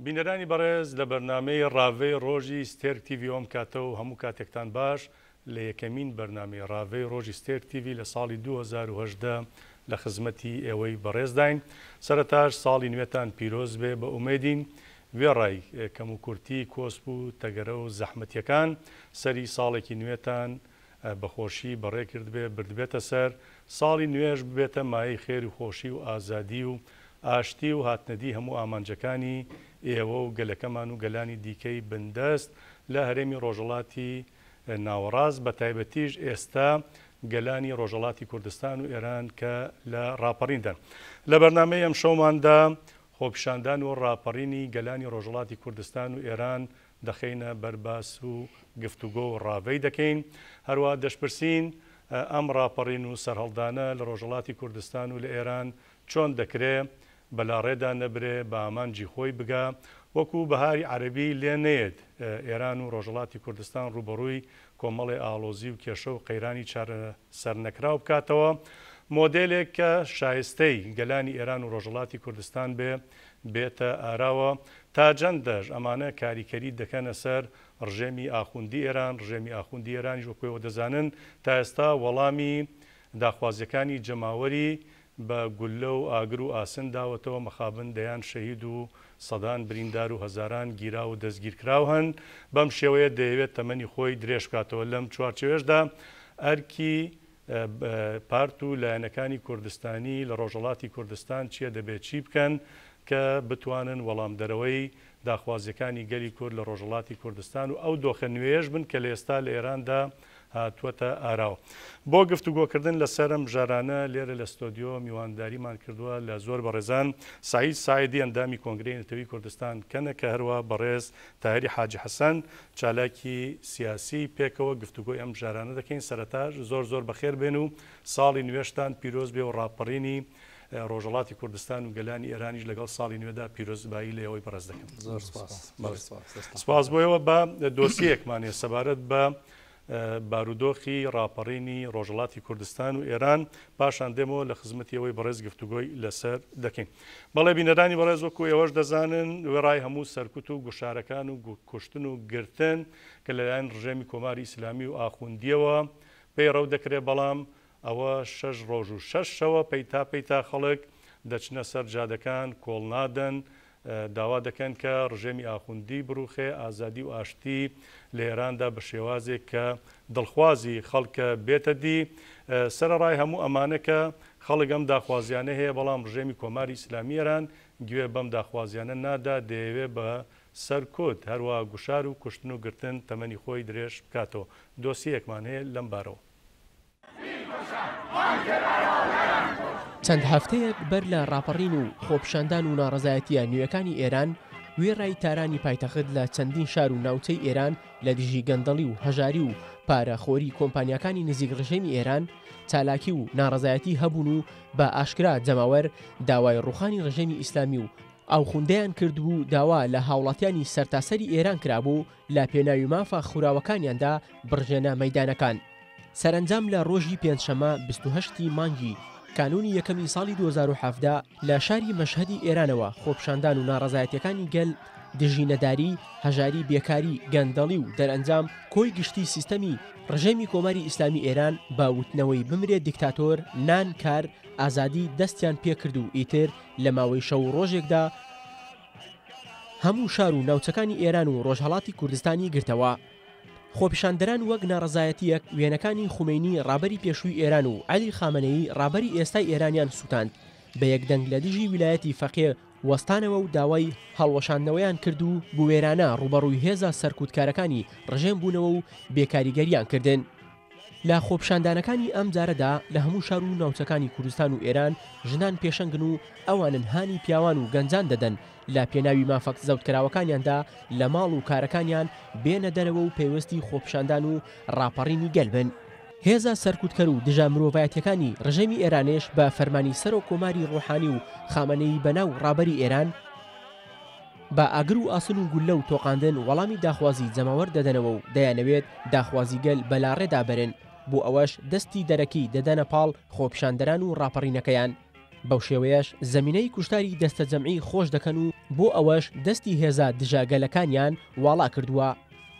بینەرانی بەڕێز لە بەرنامەی ڕاڤەی ڕۆژی ستێرک تیڤی ئەم کاتە و هەموو کاتێکتان باش لە یەکەمین بەرنامەی ڕاڤەی ڕۆژی ستێرک تیڤی لە ساڵی 2018 لە خزمەتی ئێوەی بەڕێزداین. سەرەتاش ساڵی نوێتان پیرۆز بێ بە ئومێدین وێڕای کەموکورتی کۆسپ و تەگەرە و زەحمەتیەکان سەری ساڵێکی نوێتان بە خۆشی بەڕێ کردبێ بردبێتە سەر، ساڵی نوێش ببێتە مایەی خێر و خۆشی و ئازادی و ئاشتی و هاتنەدی هەموو ئامانجەکانی ئێوە و گەلەکەمان و گەلانی دیکەی بندەست لە هەرێمی ڕۆژهەڵاتی ناوەڕاست بەتایبەتیش ئێستا گەلانی ڕۆژهەڵاتی کوردستان و ئێران کە لە ڕاپەڕیندان. لە بەرنامەی ئەمشەوماندا خۆپیشاندان و ڕاپەڕینی گەلانی ڕۆژهەڵاتی کوردستان و ئێران دەخەینە بەر باس و گفتوگۆ و ڕاڤەی دەکەین. هەروەها دەشپرسین ئەم ڕاپەڕین و سەرهەڵدانە لە ڕۆژهەڵاتی کوردستان و لە ئێران چۆن دەکرێ بە لاڕێدا نەبرێ، بە ئامانجی خۆی بگا، وەکوو بەهاری عەرەبی لێ نەیەت ئێران و ڕۆژهەڵاتی کوردستان ڕووبەڕووی کۆمەڵێ ئاڵۆزی و کێشە و قەیرانی چارەسەرنەکراو بکاتەوە، مۆدێلێک کە شایستەی گەلانی ئێران و ڕۆژهەڵاتی کوردستان بێ، بێتە ئاراوە، تا جەندەش ئەمانە کاریکەری دەکەنە سەر ڕژێمی ئاخوندی ئێران، ڕژێمی ئاخوندی ئێرانیش وەکو ئێوە دەزانن تا ئێستا وەڵامی داخوازیەکانی جەماوەری بە گوللە و ئاگر و ئاسن داوەتەوە، مەخابن دەیان شەهید و سەدان بریندار و هەزاران گیراو و دەستگیرکراو هەن، بەم شێوەیە دەیەوێت تەمەنی خۆی درێژ بکاتەوە، لەم چوارچێوەیەشدا ئەرکی پارت و لایەنەکانی کوردستانی لە ڕۆژهەڵاتی کوردستان چیە دەبێت چی بکەن کە بتوانن وەڵامدەرەوەی داخوازیەکانی گەلی کورد لە ڕۆژهەڵاتی کوردستان و ئەو دۆخە نوێیەش بن کە لە ئێستا لە ئێراندا هاتووەتە ئاراوە. بۆ گفتوگۆکردن لەسەر ئەم مژارانە لێرە لە ستۆدیۆ میوانداریمان کردووە لە زۆر بەڕێزان سەعید ساعدی ئەندامی کۆنگرەی نەتەوەیی کوردستان کەنەکە هەروا بەڕێز تاهیری حاجی حەسەن چالاکی سیاسی پێکەوە گفتوگۆی ئەم مژارانە دەکەین سەرەتاش زۆر زۆر بەخێر بێن و ساڵی نوێشتان پیرۆز بێ و ڕاپەڕینی ڕۆژهەڵاتی کوردستان و گەلانی ئێرانیش لەگەڵ ساڵی نوێدا پیرۆزبایی لە ئێوەی بەڕێز دەکەم. زۆر سپاس. بەڵێ. سپاس بۆ ئێوە. با دۆسیەیەکمان هەیە سەبارەت بە بارودۆخی ڕاپەڕینی ڕۆژهەڵاتی کوردستان و ئێران، پاشان دێمەوە لە خزمەتی ئێوەی بەڕێز گفتوگۆی لەسەر دەکەین. بەڵێ بینەرانی بەڕێز وەکو ئێوەش دەزانن وێڕای هەموو سەرکوت و گوشارەکان و کوشتن و گرتن کە لەلایەن ڕژێمی کۆماری ئیسلامی و ئاخوندییەوە پەیڕەو دەکرێت بەڵام ئەوە شەش ڕۆژ و شەش شەوە پەیتا پەیتا خەڵک دەچنە سەر جادەکان کۆڵ نادەن داوا دەکەن کە ڕژێمی ئاخوندی بڕوخێ، ئازادی و ئاشتی لە ئێراندا بە شێوازێک کە دڵخوازی خەڵکە بێتە دی. سەرەڕای هەموو ئەمانە کە خەڵک ئەم داخوازیانە هەیە، بەڵام ڕژێمی کۆماری ئیسلامی ئێران گوێ بەم داخوازیانە نادا، دەیەوێ بە سەرکوت، هەروەها گوشار و کوشتن و گرتن تەمەنی خۆی درێژ بکاتەوە. دۆسیەیەکمان هەیە لەم بارەوە. چەند هەفتەیەک بەر لە ڕاپەڕین و خۆپیشاندان و ناڕەزایەتییە نوێکانی ئێران، وێڕای تارانی پایتەخت لە چەندین شار و ناوچەی ئێران لە دژی گەندەڵی و هەژاری و پارە خۆری کۆمپانیاکانی نزیک ڕژێمی ئێران چالاکی و ناڕەزایەتی هەبوون و بە ئاشکرا جەماوەر داوای ڕوخانی ڕژێمی ئیسلامی و ئاوخوندەیان کردبوو داوا لە هاوڵاتیانی سەرتاسەری ئێران کرابوو لە پێناوی مافە خوراوەکانیاندا بڕژێنە مەیدانەکان. سەرەنجام لە ڕۆژی پێنجشەممە 28 ی مانگی کانوونی یەکەمی ساڵی 2017 لە شاری مەشهەدی ئێرانەوە خۆپیشاندان و ناڕەزایەتیەکانی گەل دژی نەداری، هەژاری، بێکاری، گەندەڵی و دەرئەنجام کۆی گشتی سیستەمی ڕژێمی کۆماری ئیسلامی ئێران بە وتنەوەی بمرێ دیکتاتۆر، نان، کار، ئازادی دەستیان پێکرد و ئیتر لە ماوەی شەو و ڕۆژێکدا هەموو شار و ناوچەکانی ئێران و ڕۆژهەڵاتی کوردستانی گرتەوە. خۆپیشاندەران وەک ناڕەزایەتییەک وێنەکانی خومەینی ڕابەری پێشووی ئێران و عەلی خامەنەیی ڕابەری ئێستای ئێرانیان سووتاند، بە یەک دەنگ لە دژی ویلایەتی فەقێ وەستانەوە و داوای هەڵوەشاندنەوەیان کرد و بوێرانە ڕووبەڕووی هێزە سەرکوتکارەکانی ڕژێم بوونەوە و بێکاریگەریان کردن. لە خۆپیشاندانەکانی ئەمجارەدا لە هەموو شار و ناوچەکانی کوردستان و ئێران ژنان پێشەنگن و ئەوانن هانی پیاوان و گەنجان دەدەن لە پێناوی مافە زەوتکراوەکانیاندا لە ماڵ و کارەکانیان بێنە دەرەوە و پەیوەستی خۆپیشاندان و ڕاپەڕینی گەل بن. هێزە سەرکوتکەر و دژە مرۆڤایەتیەکانی ڕژێمی ئێرانێش بە فەرمانی سەرۆک کۆماری ڕۆحانی و خامەنەیی بەناو ڕابەری ئێران، بە ئاگر و ئاسن و گوللە و تۆقاندن وەڵامی داخوازی جەماوەر دەدەنەوە و دەیانەوێت داخوازی گەل بە لاڕێدا بەرن، بۆ ئەوەش دەستی دەرەکی دەدەنە پاڵ خۆپیشاندەران و ڕاپەڕینەکەیان. بەو شێوەیەش زەمینەی کوشتاری دەستەجەمعی خۆش دەکەن و بۆ ئەوەش دەستی هێزە دژە گەلەکانیان واڵا کردووە.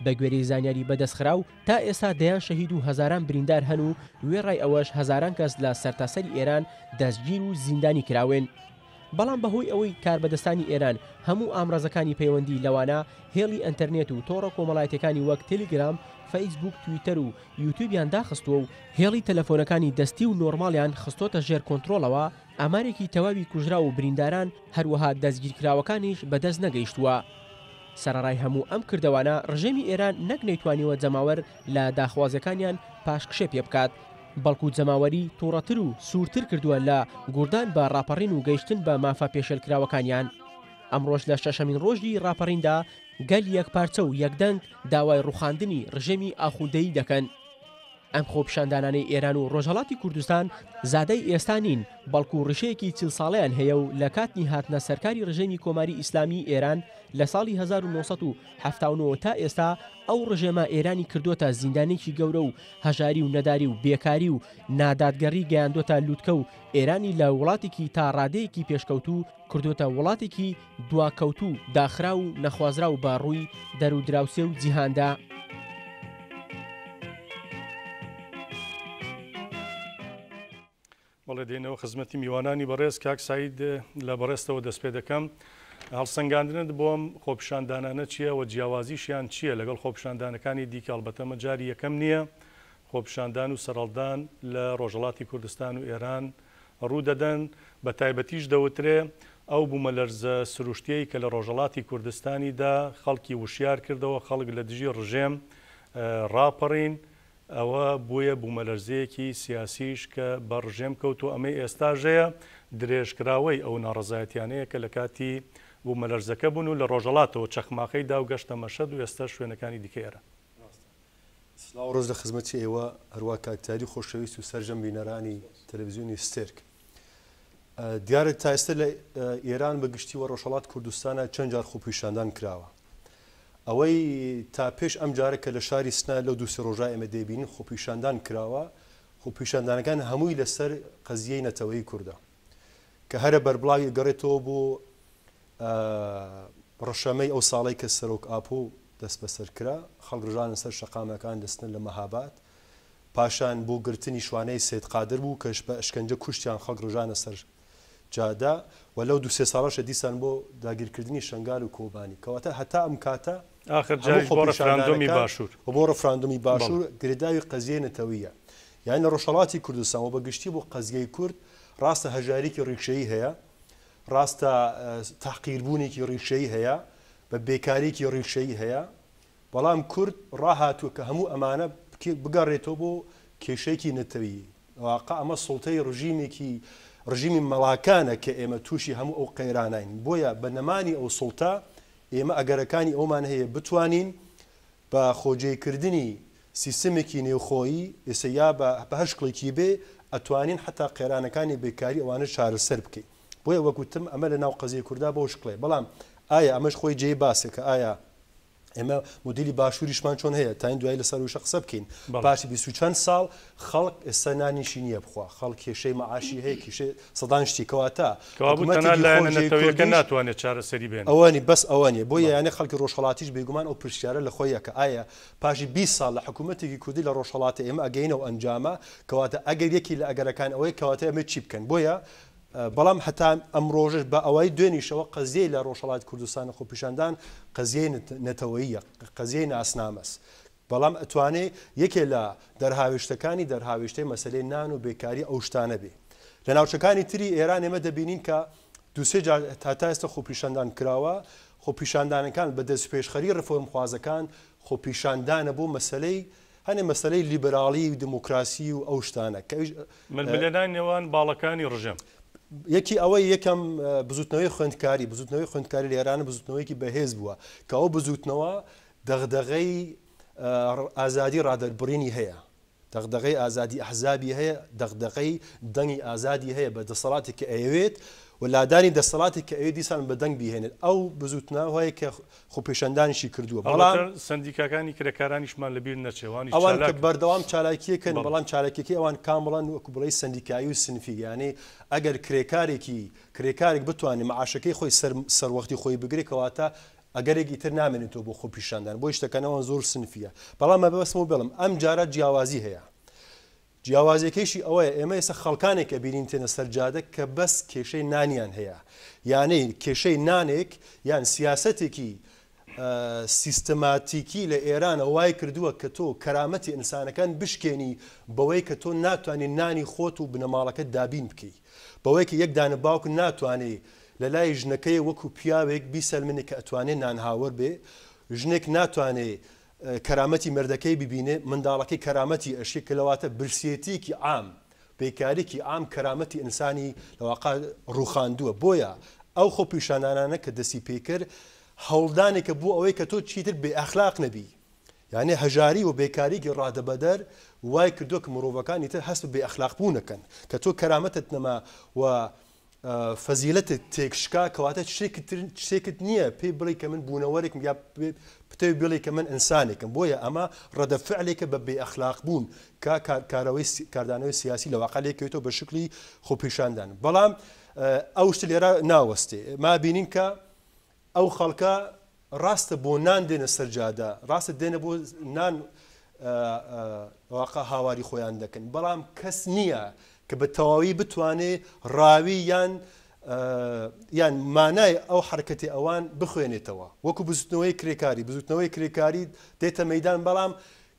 بە گوێرەی زانیاری بەدەستخراو، تا ئێستا دەیان شەهید و هەزاران بریندار هەن و وێڕای ئەوەش هەزاران کەس لە سەرتاسەری ئێران دەستگیر و زیندانی کراون. بەڵام بەهۆی ئەوەی کاربەدەستانی ئێران هەموو ئامرازەکانی پەیوەندی لەوانە هێڵی ئەنتەرنێت و تۆڕە کۆمەڵایەتیەکانی وەک تێلیگرام، فەیسبووک، تویتەر و یوتیوبیان داخستووە و هێڵی تەلەفۆنەکانی دەستی و نۆرماڵیان خستۆتە ژێر کۆنترۆڵەوە، ئامارێکی تەواوی کوژراو و برینداران هەروەها دەستگیرکراوەکانیش بەدەست نەگەیشتووە. سەرەڕای هەموو ئەم کردەوانە ڕژێمی ئێران نەک نەیتوانیوە جەماوەر لە داخوازیەکانیان پاشکشێ پێ بکات، بەڵکو جەماوەری توڕەتر و سوورتر کردووە لە گوڕدان بە ڕاپەڕین و گەیشتن بە مافە پێشێلکراوەکانیان. ئەمڕۆش لە شەشەمین ڕۆژی ڕاپەڕیندا گەل یەکپارچە و یەکدەنگ داوای ڕووخاندنی ڕژێمی ئاخوندەیی دەکەن. ئەم خۆپیشاندانانەی ئێران و ڕۆژهەڵاتی کوردستان زادەی ئێستا نین، بەڵکو ڕیشەیەکی 40 ساڵەیان هەیە و لە کاتنی هاتنە سەرکاری ڕژێمی کۆماری ئیسلامیی ئێران لە ساڵی 1979 تا ئێستا ئەو ڕژێمە ئێرانی کردۆتە زیندانێکی گەورە و هەژاری و نەداری و بێکاری و نادادگەڕی گەیاندۆتە لوتکە و ئێرانی لە وڵاتێکی تا ڕادەیەکی پێشکەوتوو کردۆتە وڵاتێکی دواکەوتوو، داخراو و نەخوازراو بە ڕووی دەرودراوسێ و جیهاندا. بەڵێ دێینەوە خزمەتی میوانانی بەڕێز، کاک سەعید لە بەڕێزتەوە دەست پێ دەکەم. هەڵسەنگاندنت بۆ ئەم خۆپیشاندانانە چییە و جیاوازیشیان چییە لەگەڵ خۆپیشاندانەکانی دیکە، ئەڵبەتە ئەمە جاری یەکەم نییە خۆپیشاندان و سەرهەڵدان لە ڕۆژهەڵاتی کوردستان و ئێران ڕوودەدەن، بە تایبەتیش دەوترێ ئەو بوومەلەرزە سروشتییەی کە لە ڕۆژهەڵاتی کوردستانی دا خەڵکی وشیار کردەوە، خەڵک لە دژی ڕژێم ڕاپەڕین، ئەوە بوویە بوومەلەرزەیەکی سیاسیش کە بە ڕژێم کەوت و ئەمەی ئێستاش هەیە درێژکراوەی ئەو ناڕەزایەتیانەیە کە لە کاتی بوومەلەرزەکە بوون و لە ڕۆژهەڵاتەوە چەخماخەی دا و گەشتە مەشهەد و ئێستاش شوێنەکانی دیکەی ئێران. ڕاستە. سڵاو و ڕێز لە خزمەتی ئێوە، هەروا کاک تاری خۆشەویست و سەرجەم بینەرانی تەلەڤیزیۆنی ستێرک. دیارە تا ئێستا لە ئێران بە گشتی و ڕۆژهەڵات کوردستانە چەند جار خۆپیشاندان کراوە. ئەوەی تا پێش ئەم جارە کە لە شاری سنە لەو دوو سێ ڕۆژە ئێمە دەیبینین خۆپیشاندان کراوە، خۆپیشاندانەکان هەمووی لەسەر قەزیەی نەتەوەیی کوردە کە هەرە بەربڵاوی ئەگەڕێتەوە بۆ ڕەشەمەی ئەو ساڵەی کە سەرۆک ئاپۆ دەستبەسەر کرا، خەڵک ڕژانە سەر شەقامەکان لە سنە لە مەهاباد، پاشان بۆ گرتنی شوانەی سەید قادر بوو کە بە ئەشکەنجە کوشتیان خەڵک ڕژانە سەر جادە و لەو دوو سێ ساڵەشە دیسان بۆ داگیرکردنی شەنگال و کۆبانی. کەواتە هەتا ئەم کاتە ئاخر هەموو جاریش بۆ ڕفراندۆمی خۆپیشاندانەکان باشوور. و بۆ ڕفراندۆمی بەڵێ. باشوور گرێداوی قەزیەی نەتەوەییە. یانی لە ڕۆژهەڵاتی کوردستان و بە گشتی بۆ قەزیەی کورد ڕاستە هەژاریکی ڕیشەیی هەیە، ڕاستە تەحقیربوونێکی ڕیشەیی هەیە، بە بێکارییەکی ڕیشەیی هەیە، بەڵام کورد ڕاهاتووە کە هەموو ئەمانە بگەڕێتەوە بۆ کێشەیەکی نەتەویی. واقع ئەمە سوڵتەی ڕژیمێکی ڕژیمی مەڵاکانە کە ئێمە تووشی هەموو ئەو قەیراناین. بۆیە بە نەمانی ئەو سوڵتە ئێمە ئەگەرەکانی ئەومان هەیە بتوانین بە خۆجێیکردنی سیستمێکی نێوخۆیی ئێستا یا بە هەر شکڵێکی بێ ئەتوانین حەتا قەیرانەکانی بێکاری ئەوانە چارەسەر بکەین. بۆیە وەک وتم ئەمە لە ناو قەزیەی کوردا بەو شکڵەیە. بەڵام ئایا ئەمەش خۆی جێی باسە کە ئایا ئێمە مۆدیلی باشووریشمان چۆن هەیە تاین دوایی لەسەر وشە قسە بکەین پاشی 20 و چەند ساڵ خەڵک ئێستا نانیشی نییە بخوا خەڵک کێشەی مەعاشی هەیە کێشەی سەدان شتی کەواتە حکوومەتێکی ناتوانێت چارەسەری بێن ئەوانی بەس ئەوە نیە بۆیە یانە خەڵکی ڕۆژهەڵاتیش بێگومان ئەو پرسیارە لە خۆی کە ئایا پاشی 20 ساڵ لە حکوومەتێکی کوردی لە ڕۆژهەڵاتە ئێمە ئەگەینەوە ئەنجامە کەواتە ئەگەر یەکی لە ئەگەرەکان ئەوەیە کەواتە ئەمە چی بکەن بۆیە بەڵام هەتا ئەمڕۆژش بە ئەوای دوێنیشەوە قەزیەی لە ڕۆژهەڵاتی کوردستان خۆپیشاندان قەزیەی نەتەوەییە، قەزیەی ناسنامەس. بەڵام ئەتوانێ یەکێ لە دەرهاوێشتەکانی دەرهاوێشتەی مەسەلەی نان و بێکاری ئەو شتانە بێ. لە ناوچەکانی تری ئێران ئێمە دەبینین کە دوو سێ جار هەتا ئێستا خۆپیشاندان کراوە، خۆپیشاندانەکان بە دەستپێشخەری ڕێفۆرمخوازەکان خۆپیشاندانە بۆ مەسەلەی هەنێ مەسەلەی لیبراڵی و دیموکراسی و ئەو شتانە کە ئەویش ململانێی نێوان باڵەکانی ڕژێم. یەکی ئەوەی یەکەم بزوتنەوەی خوێندکاری، بزوتنەوەی خوێندکاری لە ئێران بزوتنەوەیەکی بەهێز بووە کە ئەو بزوتنەوە دەغدەغەی ئازادی ڕادەربڕینی هەیە. دەغدەغەی ئازادی ئەحزابی هەیە، دەغدەغەی دەنگی ئازادی هەیە بە دەسەڵاتێک کە ئەیەوێت و لادانی دەسەڵاتێک کە ئەوێت دیسان بە دەنگ بیهێنێت. ئەو بزووتنەوەیە کە خۆپیشاندانیشی کردووە. بەڵام ئەڵبەتە سەندیکاکانی کرێکارانیشمان لەبیر نەچێ، ئەوانیش ئەوان کە چالاکن. بەردەوام چالاکییەکەن، بەڵێ. بەڵام چالاکییەکەی ئەوان کامڵەن وەکو بڵێی سەندیکایی و سنفی، یانی ئەگەر کرێکارێکی کرێکارێک بتوانێت مەعاشەکەی خۆی سەر سەروەختی خۆی بگرێت کەواتە ئەگەرێک ئیتر نامێنێتەوە بۆ خۆپیشاندان بۆی شتەکان ئەوان زۆر سنفیە بەڵام مەبەستم و بڵم ئەم جارە جیاوازی هەیە جیاوازیەکەیشی ئەوەیە ئێمە ئێستا خەڵکانێک ئەبینین تێنە سەر جادە کە بەس کێشەی نانیان هەیە یانەی کێشەی نانێک یان سیاسەتێکی سیستەماتیکی لە ئێرانە وای کردووە کە تۆ کەرامەتی ئینسانەکان بشکێنی بەوەی کە تۆ ناتوانانی نانی خۆت و بنەماڵەکەت دابین بکەی بەوەی کە یەک دانە باوک ناتوانێ لە لای ژنەکەی وەکو پیاوێک بیسەلمێنێ کە ئەتوانێ نانهاوەر بێ، ژنێک ناتوانێ کەرامەتی مێردەکەی ببینێ، منداڵەکەی کەرامەتی ئەشکێ کە لەواتە برسێتیەکی عام، بێکاریەکی عام کەرامەتی ئینسانی لەواقع ڕووخاندووە. بۆیە ئەو خۆپیشاندانانە کە دەستی پێکرد هەوڵدانێکە بۆ ئەوەی کە تۆ چیتر بێ ئەخلاق نەبی. یانێ هەژاری و بێکاریی ڕادەبەدەر وای کردووە کە مرۆڤەکان ئیتر هەست بە بێ ئەخلاق بوون ئەکەن. کە تۆ کەرامەتت نەما و فەزیلەتت تێکشکا کەواتە شتێکت تر شتێکت نییە پێی بڵێی کە من بوونەوەرێکم یا پتەوی بڵێی کە من ئینسانێکم. بۆیە ئەمە ڕەدە فعلێکە بە بێ ئەخلاق بوون کە کارەوەی کاردانەوەی سیاسی لە واقع لێکەوێتەوە بە شکلی خۆپیشاندان. بەڵام ئەو شتە لێرە ناوەستێ. ما بینین کە ئەو خەڵکە ڕاستە بۆ نان دێنە سەر جادە، ڕاستە دێنە بۆ نان واقع هاواری خۆیان دەکەن، بەڵام کەس نییە کە بە تەواوی بتوانێ ڕاوی یان یان مانای ئەو حرکەتی ئەوان بخوێنێتەوە. وەکو بزوتنەوەی کرێکاری، بزوتنەوەی کرێکاری دێتە مەدان، بەڵام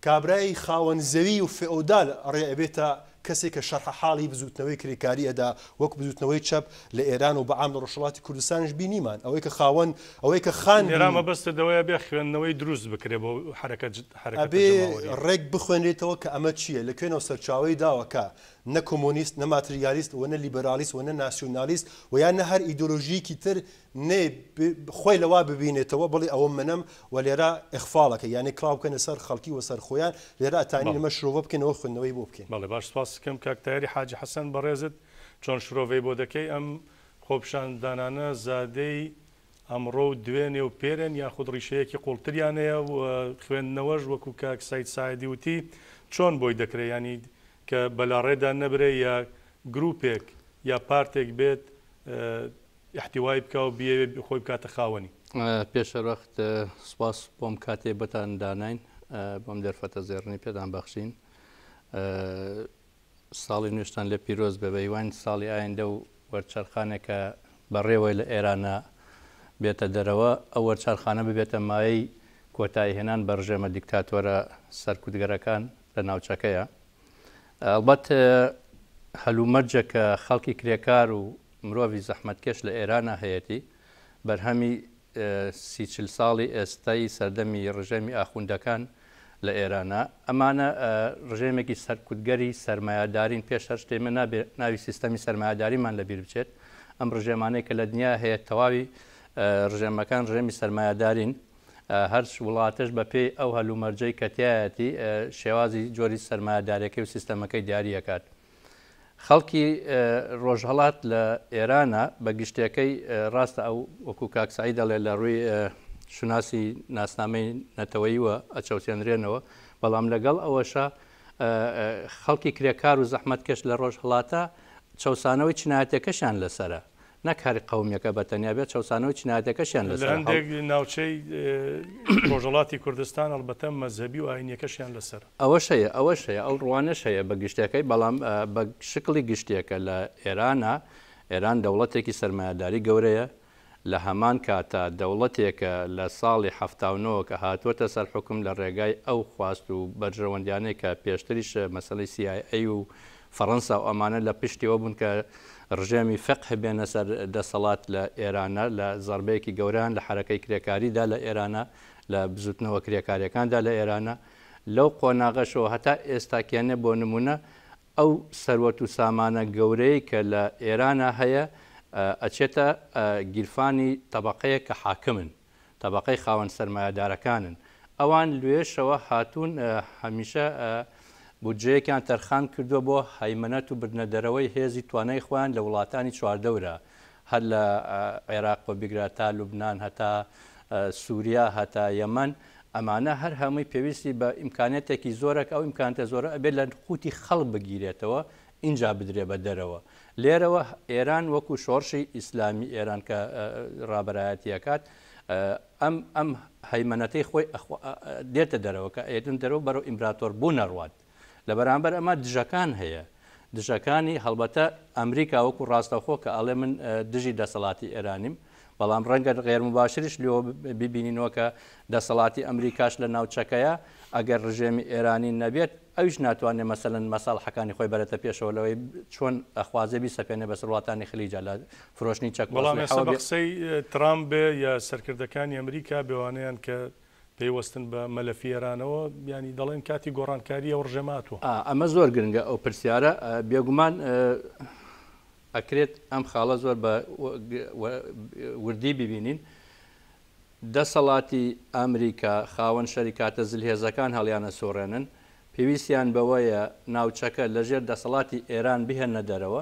کابرای خاوەن زەوی و فئۆدال ڕێ ئەبێتە کەسێک کە شەرحە حاڵی بزووتنەوەی کرێکاری ئەدا، وەک بزووتنەوەی چەپ لە ئێران و بە عام لە ڕۆژهەڵاتی کوردستانیش بینیمان ئەوەی کە خاوەن ئەوەی کە خان لێرا بوو. مەبەستت ئەوەیە ئەبێ خوێندنەوەی دروست بکرێ بۆ حەرەکەت حەرەکەتە ئەبێ جەماوەرییەکە. ڕێک بخوێنرێتەوە کە ئەمە چییە، لە کوێنەوە سەرچاوەی داوە کە نە کۆمۆنیست، نە ماتریالیست و نە لیبرالیست و نە ناسیۆنالیست و یان نە هەر ئیدۆلۆژییەکی تر نێ خۆی لەوا ببینێتەوە بڵێ ئەوە منم و لێرە ئیغفاڵەکە یانی کڵاو بکەنە سەر خەڵکی و سەر خۆیان لێرە ئەتانین بەڵێ. ئەمە شرۆڤە بکەینەوە خوێندنەوەی بۆ بکەین. بەڵێ باش سپاست دەکەم کاک تاهیری حاجی حەسەن بەڕێزت چۆن شرۆڤەی بۆ دەکەی ئەم خۆپیشاندانانە زادەی ئەمڕۆ و دوێنێ و پێرێن یاخود ڕیشەیەکی قوڵتریان هەیە و خوێندنەوەش وەکو کاک سەید ساعدی وتی چۆن بۆی دەکرێ یانی کە بەلاڕێدا نەبرێ یا گروپێک یا پارتێک بێت ئیحتیوای بکا و بیەوێ خۆی بکاتە خاوەنی. پێش هەروەخت سوپاس بۆم کاتێ بۆتان داناین بۆم دەرفەتە زێڕنی پێتان بەخشین ساڵی نوێشتان لێ پیرۆز بێ بە هیواین ساڵی ئایندە و وەرچەرخانێکە بەڕێوەی لە ئێرانە بێتە دەرەوە ئەو وەرچەرخانە ببێتە مایەی کۆتایی هێنان بە ڕژێمە دیکتاتۆرە سەرکوتگەرەکان لە ناوچەکەیە ئەڵبەت هەلومەرجە کە خەڵکی کرێکار و مرۆڤی زەحمەتکێش لە ئێرانا هەیەتی، بەرهەمی سی چل ساڵی ئێستای سەردەمی ڕژێمی ئاخوندەکان لە ئێرانە. ئەمانە ڕژێمێکی سەرکوتگەری سەرمایەدارین، پێش هەر شتێ ئێمە نابێ ناوی سیستەمی سەرمایەداریمان لە بیر بچێت. ئەم ڕژێمانەی کە لە دنیا هەیە تەواوی ڕژێمەکان ڕژێمی سەرمایەدارین. هەر وڵاتەش بە پێی ئەو هەلومەرجەی کە تیایەتی شێوازی جۆری سەرمایەداریەکەی و سیستەمەکەی دیاری ئەکات. خەڵکی ڕۆژهەڵات لە ئێرانە بە گشتیەکەی ڕاستە ئەو وەکو کاک سەعید دەڵێ لە ڕووی شوناسی ناسنامەی نەتەوەییوە ئەچەوسێنرێنەوە بەڵام لەگەڵ ئەوەشە خەڵکی کرێکار و زەحمەتکێش لە ڕۆژهەڵاتە چەوسانەوەی چینایەتەکەشیان لەسەرە نەک هەر قەومیەکە بە تەنیا بێت چەوسانەوەی چینایەتەکەشیان لە لەسەرە. هەندێک ناوچەی ڕۆژهەڵاتی کوردستان ئەڵبەتە مەزهەبی و ئاینیەکەشیان لەسەرە. ئەوەش هەیە، ئەوەش هەیە، ئەو ڕوانەش هەیە بە گشتیەکەی، بەڵام بە شکڵی گشتیەکە لە ئێرانە، ئێران دەوڵەتێکی سەرمایەداری گەورەیە، لە هەمان کاتا دەوڵەتێکە لە ساڵی 79 کە هاتووەتە سەر حوکم لە ڕێگای ئەو خواست و بەرژەوەندیانەی کە پێشتریش مەسەلەی سی ئای ئەی و فەڕەنسا و ئەمانە لە پشتیەوە بوون کە ڕژێمی فقه بێنە سەر دەسەڵات لە ئێرانە، لە زەڕبەیەکی گەورەیان لە حەرەکەی کرێکاریدا لە ئێرانە، لە بزوتنەوە کرێکاریەکاندا لە ئێرانە. لەو قۆناغەشەوە هەتا ئێستاکێنێ بۆ نمونە ئەو سەروەت و سامانە گەورەیەی کە لە ئێرانا هەیە ئەچێتە گیرفانی تەبەقەیەک کە حاکمن، تەبەقەی خاوەن سەرمایەدارەکانن. ئەوان لوێشەوە هاتوون هەمیشە بودجەیەکیان تەرخان کردووە بۆ هەیمەنەت و بردنە دەرەوەی هێزی توانای خۆیان لە وڵاتانی چواردەورا هەر لە عێراقەوە بیگرە تا لوبنان هەتا سوریا هەتا یەمەن ئەمانە هەر هەمووی پێویستی بە ئیمکانیەتێکی زۆرە کە ئەو ئیمکانیەتە زۆرە ئەبێت لە قوتی خەڵک بگیرێتەوە ئینجا بدرێ بە دەرەوە. لێرەوە ئێران وەکو شۆڕشی ئیسلامی ئێران کە ڕابەرایەتی ئەکات ئەم ئەم هەیمەنەتەی خۆی دێتە دەرەوە کە ئێتن دەرەوە بەرەو ئیمبراتۆر بوون ئەڕوات. لە بەرامبەر ئەمە دژەکان هەیە. دژەکانی هەڵبەتە ئەمریکا وەکو ڕاستەوخۆ کە ئەڵێ من دژی دەسەڵاتی ئێرانیم بەڵام ڕەنگە غێر مباشریش لێوە ببینینەوە کە دەسەڵاتی ئەمریکاش لە ناوچەکەیە ئەگەر ڕژێمی ئێرانی نەبێت ئەویش ناتوانێ مەسەلەن مەساڵحەکانی خۆی بەرێتە پێشەوە لەوەی چۆن ئەخوازێ بیسەپێنێ بەسەر وڵاتانی خلیجا لە فرۆشتنی چەک و بەڵام ئێستا ئەسلحەوە بە بێ. قسەی ترامپ بێ یا سەرکردەکانی ئەمریکا بێ وانەیان کە پەیوەستن بە مەلەفی ئێرانەوە یانی دەڵێن کاتی گۆڕانکاری ئەو ڕژێمە هاتووە. ئا ئەمە زۆر گرنگە ئەو پرسیارە بێگومان ئەکرێت ئەم خاڵە زۆر بە وردی ببینین. دەسەڵاتی ئەمریکا، خاوەن شەریکاتە زلهێزەکان هەڵیانەسوڕێنن، پێویستیان بەوەیە ناوچەکە لەژێر دەسەڵاتی ئێران بهێننە دەرەوە،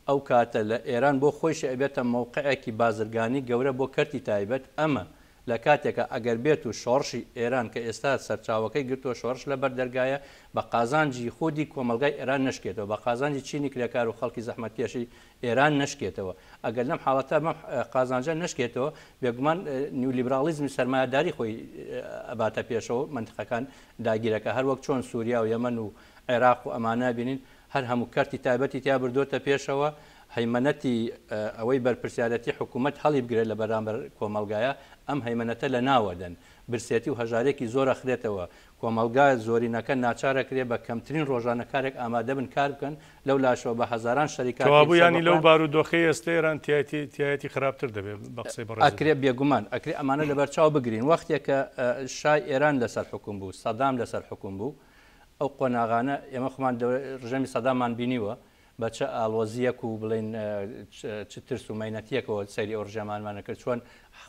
ئەو کاتە لە ئێران بۆ خۆیشی ئەبێتە مەوقعێکی بازرگانی گەورە بۆ کەرتی تایبەت، ئەمە لە کاتێکا ئەگەر بێت و شۆڕشی ئێران کە ئێستا سەرچاوەکەی گرتووە شۆڕش لە بەر دەرگایە بە قازانجی خودی کۆمەڵگای ئێران نەشکێتەوە، بە قازانجی چینی کرێکار و خەڵکی زەحمەتکێشی ئێران نەشکێتەوە. ئەگەر لەم حاڵەتە بەم قازانجە نەشکێتەوە، بێگومان نیولیبراڵیزمی سەرمایەداری خۆی ئەباتە پێشەوە و مەنتیقەکان داگیرەکا. هەر وەک چۆن سوریا و یەمەن و عێراق و ئەمانە بینین هەر هەموو کەرتی تایبەتی تیا بردۆتە پێشەوە، هەیمەنەتی ئەوەی بەرپرسیارەتی حکوومەت هەڵیبگرێت لە بەرامبەر کۆمەڵگایە، ئەم هەیمەنەتە لەناوەدەن. برسێتی و هەژارێکی زۆر ئەخرێتەوە. کۆمەڵگا زۆرینەکە ناچارەکرێ بە کەمترین ڕۆژانە کارێک ئامادەبن کار بکەن، لەو لاشەوە بە هەزاران شەریکاتی کەوابوو یانی لەو سەربەخۆیان. بارودۆخەی ئێستە ئێران تیایەتی تیایەتی خراپتر دەبێ بە قسەی بەڕێزت ئەکرێ بێ. بێگومان ئەکرێ ئەمانە لەبەرچاو بگرین وەختێ کە شای ئێران لەسەر حوکم بوو، سەدام لەسەر حوکم بوو، ئەو قۆناغانە ئێمە خۆمان ڕژێمی سەداممان بینیوە بە چ ئاڵۆزییەک و بڵێین چ ترس و مەینەتییەکەوە سەیری ئەو ڕژێمانمان ئەکرد، چۆن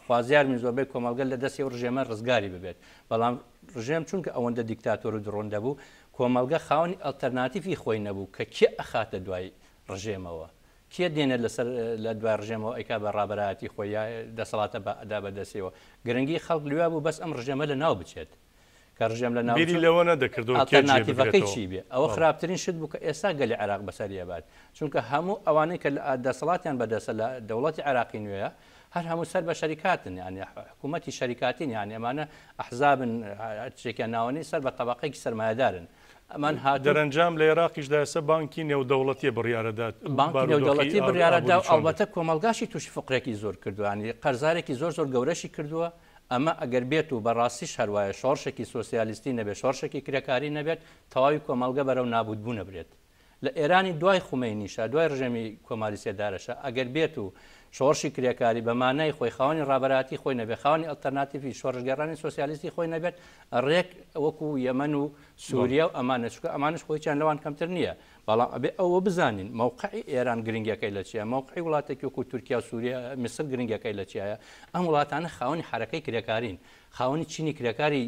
خوازیاربین زۆربەی کۆمەڵگە لە دەستی ئەو ڕژێمە ڕزگاری ببێت، بەڵام ڕژێم چونکە ئەوەندە دیکتاتۆر و دڕندە بوو، کۆمەڵگە خاوەنی ئەڵتەرناتیفی خۆی نەبوو کە کێ ئەخاتە دوای ڕژێمەوە، کێ دێنێت لەسەر لە دوای ڕژێمەوە ئەیکا بە ڕابەرایەتی خۆی یا دەسەڵاتە بە ئەدا بە دەستیەوە. گرنگی خەڵک لوێ بوو بەس ئەم ڕژێمە لە ناو بچێت. کە ڕژێم لە ناو بیری چوو لەوە نەدەکردەوە کێ جێ ئەڵتەرناتیڤەکەی بگرێتەوە. چی بێ؟ ئەوە بەڵێ. خراپترین شت بوو کە ئێستا گەلی عێراق بەسەری ئەبات. چونکە هەموو ئەوانەی کە دەسەڵاتیان بەدەستە لە دەوڵەتی عێراقی نوێیە هەر هەموو سەر بە شەریکاتن یانی حکوومەتی شەریکاتین یانی ئەمانە ئەحزابن هەرچێکیان ناوەنی سەر بە تەبەقەیەکی سەرمایەدارن ئەمان هاتوون دەرەنجام لە عێراقیشدا ئێستا بانکی نێودەوڵەتیە بڕیارەدات بانکی بارودۆخی نێودەوڵەتی بڕیارەدا ئابووری و چۆن بێت. ئەڵبەتە کۆمەڵگاشی تووشی فقرێکی زۆر کردووە یانی قەرزارێکی زۆر زۆر گەورەشی کردووە ئەمە ئەگەر بێت و بەڕاستیش هەروایە شۆڕشێکی سۆسیالیستی نەبێت شۆڕشێکی کرێکاری نەبێت تەواوی کۆمەڵگە بەرەو نابوودبوون ئەبرێت لە ئێرانی دوای خومەینیشا، دوای ڕژێمی کۆماری سێدارەشا، ئەگەر بێت و شۆڕشی کرێکاری بە مانای خۆی خاوەنی ڕابەرایەتی خۆی نەبێت، خاوەنی ئەڵتەرناتیفی شۆڕشگێڕانی سۆسیالیستی خۆی نەبێت، ڕێک وەکو یەمەن و سوریا و ئەمانە، چونکە ئەمانەش خۆ هیچیان لەوان کەمتر نییە. بەڵام ئەبێ ئەوە بزانین مەوقعی ئێران گرنگیەکەی لە چییە، مەوقعی وڵاتێکی وەکو تورکیا و سوریا، میسر گرنگیەکەی لە چیایە. ئەم وڵاتانە خاوەنی حەرەکەی کرێکارین، خاوەنی چینی کرێکاری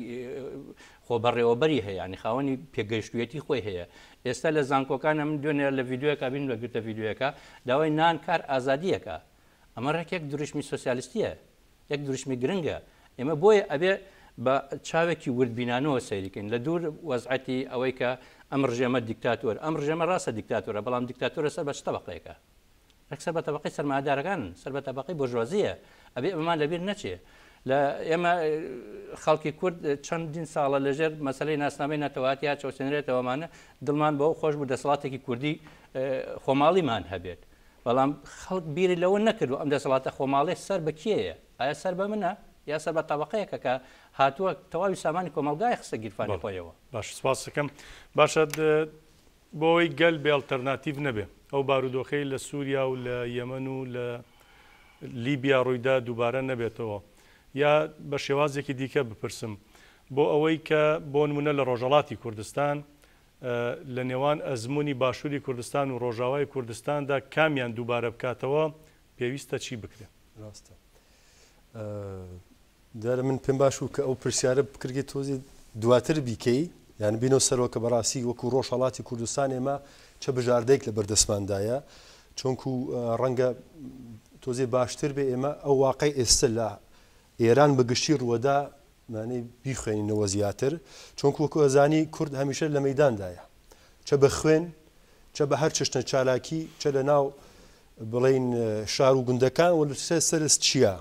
خۆبەڕێوەبەری هەیە، یانی خاوەنی پێگەیشتوویەتی خۆی هەیە. ئێستا لە زانکۆکانە من دوێنێ لە ڤیدیۆیەکا بینیم لە گرتە ڤیدیۆیەکە داوای نان کار ئازادییەکە. ئەمە ڕێک یەک دروشمی سۆسیالیستییە، یەک دروشمی گرنگە. ئێمە بۆیە ئەبێ بە چاوێکی وردبینانەوە سەیری کەین لە دوور وەزعەتی ئەوەی کە ئەم ڕژێمە دیکتاتۆر، ئەم ڕژێمە ڕاستە دیکتاتۆرە بەڵام دیکتاتۆرە سەر بە چ تەبەقەیەکە؟ ڕێک سەر بە تەبەقەی سەرمایەدارەکانن، سەر بە تەبەقەی بۆرژوازییە. ئەبێ ئەمەمان لەبیر نەچێ. لە ئێمە خەڵکی کورد چەندین ساڵە لەژێر مەسەلەی ناسنامەی نەتەوایەتی چەوسێنرێتەوەمانە، دڵمان بەوە خۆش بوو دەسەڵاتێکی کوردی خۆماڵیمان هەبێت. بەڵام خەڵک بیری لەوە نەکردووە ئەم دەسەڵاتە خۆماڵیە سەر بە کێیە؟ ئایا سەر بە منە یا سەر بە تەبەقەیەکە کە هاتووە تەواوی سامانی کۆمەڵگای خستە گیرفانی خۆیەوە؟ باش سپاس دەکەم. باشە بۆ ئەوەی گەل بێ ئەڵتەرناتیڤ نەبێ، ئەو بارودۆخەی لە سووریا و لە یەمەن و لە لیبیا ڕوویدا دووبارە نەبێتەوە، یا بە شێوازێکی دیکە بپرسم، بۆ ئەوەی کە بۆ نموونە لە ڕۆژهەڵاتی کوردستان لە نێوان ئەزموونی باشووری کوردستان و ڕۆژاوای کوردستاندا کامیان دووبارە بکاتەوە، پێویستە چی بکرێ؟ ڕاستە. دیارە من پێم باش بوو کە ئەو پرسیارە بکرگێ تۆزێ دواتر بیکەی. یان بینەوە سەرەوە کە بەڕاستی وەکو ڕۆژهەڵاتی کوردستان ئێمە چە بژاردەیەک لە بەردەستماندایە چونکو ڕەنگە تۆزێ باشتر بێ ئێمە ئەو واقعی ئێستا لە ئێران بە گشتی ڕووەدا مانەی بیخوێنینەوە زیاتر چونکو وەکو ئەزانی کورد هەمیشە لە مەیداندایە چە بە خوێن چە بە هەر چەشنە چالاکی چە لە ناو بڵێین شار و گوندەکان و لە سەرس چیا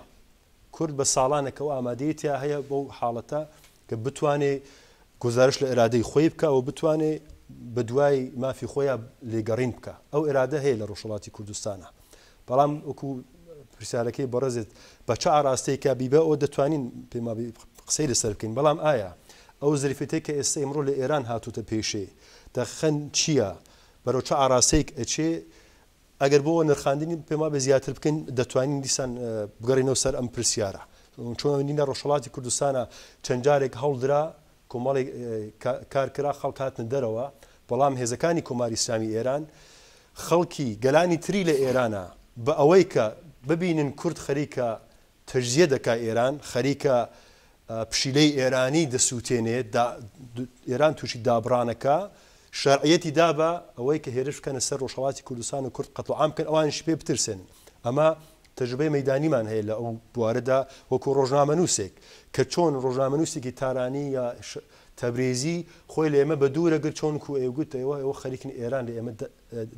کورد بە ساڵانێکە ئەو ئامادەیی تیا هەیە بەو حاڵەتە کە بتوانێ گوزارش لە ئێرادەی خۆی بکا و بتوانێ بە دوای مافی خۆیا لێگەڕین بکا. ئەو ئێرادە هەیە لە ڕۆژهەڵاتی کوردستانا. بەڵام وەکوو پرسیارەکەی بەڕێزت بە چ ئاراستەیەکا بیبا ئەوە دەتوانین پێم وابێ قسەی لەسەر بکەین. بەڵام ئایا ئەو زەرفیەتەی کە ئێستا ئیمڕۆ لە ئێران هاتووتە پێشێ دەقیقەن چییە؟ بەرەو چ ئاراستەیەک ئەچێ؟ ئەگەر بۆ نرخاندنی پێم وابێ زیاتر بکەین دەتوانین دیسان بگەڕێینەوە سەر ئەم پرسیارە. چۆن ئەوەندی لە ڕۆژهەڵاتی کوردستانە چەند جارێک هەوڵدرا کۆمەڵێک کار کرا خەڵک هاتنە دەرەوە بەڵام هێزەکانی کۆماری ئیسلامی ئێران خەڵکی گەلانی تری لە ئێرانە بە ئەوەی کە ببینن کورد خەریکە تەجزیە دەکا ئێران خەریکە پشیلەی ئێرانی دەسووتێنێ ئێران تووشی دابڕانەکە شەرعیەتی دا بە ئەوەی کە هێرش بکەنە سەر ڕۆژهەڵاتی کوردستان و کورد قەتڵ عام بکەن ئەوانیش پێ بترسێنن ئەمە تەجروبەی مەیدانیمان هەیە لە ئەو بوارەدا وەکو ڕۆژنامەنووسێک کە چۆن ڕۆژنامەنووسێکی تارانی یا تەبرێزی خۆی لە ئێمە بە دوورە گرت چۆن کو ئەیگوت ئێوە ئێوە خەریکن ئێران لە ئێمە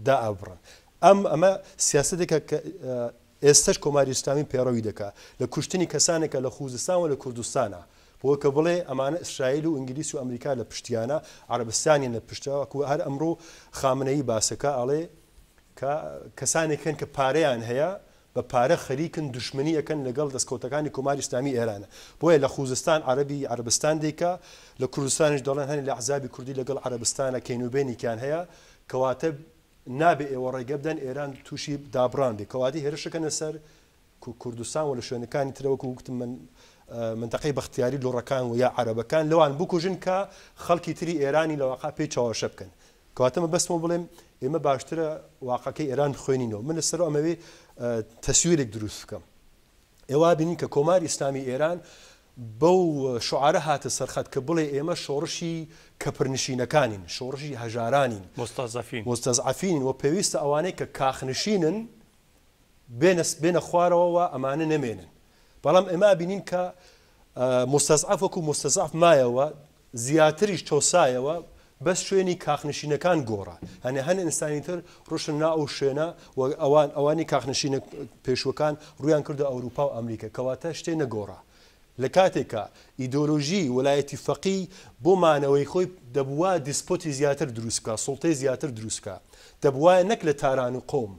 دائەبڕن ئەم ئەمە سیاسەتێکە کە ئێستەش کۆماری ئیسلامی پەیڕەوی دەکا لە کوشتنی کەسانێک کە لە خوزستان و لە کوردستانە بۆ کە بڵێ ئەمانە ئیسرائیل و ئینگلیس و ئەمریکا لە پشتیانە عەرەبستانیان لە پشتە وەکو هەر ئەمڕۆ خامنەیی باسەکە ئەڵێ کە کەسانێک هەن کە پارەیان هەیە بە پارە خەریکن دوشمنی ئەکەن لەگەڵ دەستکەوتەکانی کۆماری ئیسلامی ئێرانە بۆیە لە خوزستان عەرەبی عەرەبستان دەیکا لە کوردستانیش دەڵێن هەنێ لە ئەحزابی کوردی لەگەڵ عەرەبستانە کەینوبێنێکیان هەیە کەواتە نابێ ئێوە ڕێگە بدەن ئێران تووشی دابڕان بێ کەواتە هێرشەکەنە سەر کوردستان و لە شوێنەکانی ترە وەکو وتم من منتەقەی بەختیاری لوڕەکان و یا عەرەبەکان لەوان بکوژن کە خەڵکی تری ئێرانی لە واقع پێی چەواشە بکەن کەواتە مەبەستمە بڵێم ئێمە باشترە واقعەکەی ئێران بخوێنینەوە من لەسەر ئەمەوێ تەسویرێک دروست بکەم ئێوە بینین کە کۆماری ئیسلامی ئێران بەو شعارە هاتە سەر خەت کە بڵێ ئێمە شۆڕشی کەپرنشینەکانین، شۆڕشی هەژارانین، موستەزعەفین، موستەزعەفینین و پێویستە ئەوانەی کە کاخنشینن بێنە بێنە خوارەوە و ئەمانە نەمێنن. بەڵام ئێمە ئەبینین کە موستەزعەف وەکوو موستەزعەف مایەوە، زیاتریش چەوسایەوە، بەس شوێنی کاخنشینەکان گۆڕا. یانی هەن ئینسانی تر ڕۆشتن نا ئەو شوێنە و ئەوان ئەوانی کاخنشینە پێشووەکان ڕوویان کردە ئەوروپا و ئەمریکا. کەواتە شتێ نەگۆڕا. لە کاتێکا ئیدۆلۆژی وەلایەتی فەقی بۆ مانەوەی خۆی دەبوا دیسپۆتی زیاتر دروست بکا، سوڵتەی زیاتر دروست بکا. دەبوایە نەک لە تاران و قوم،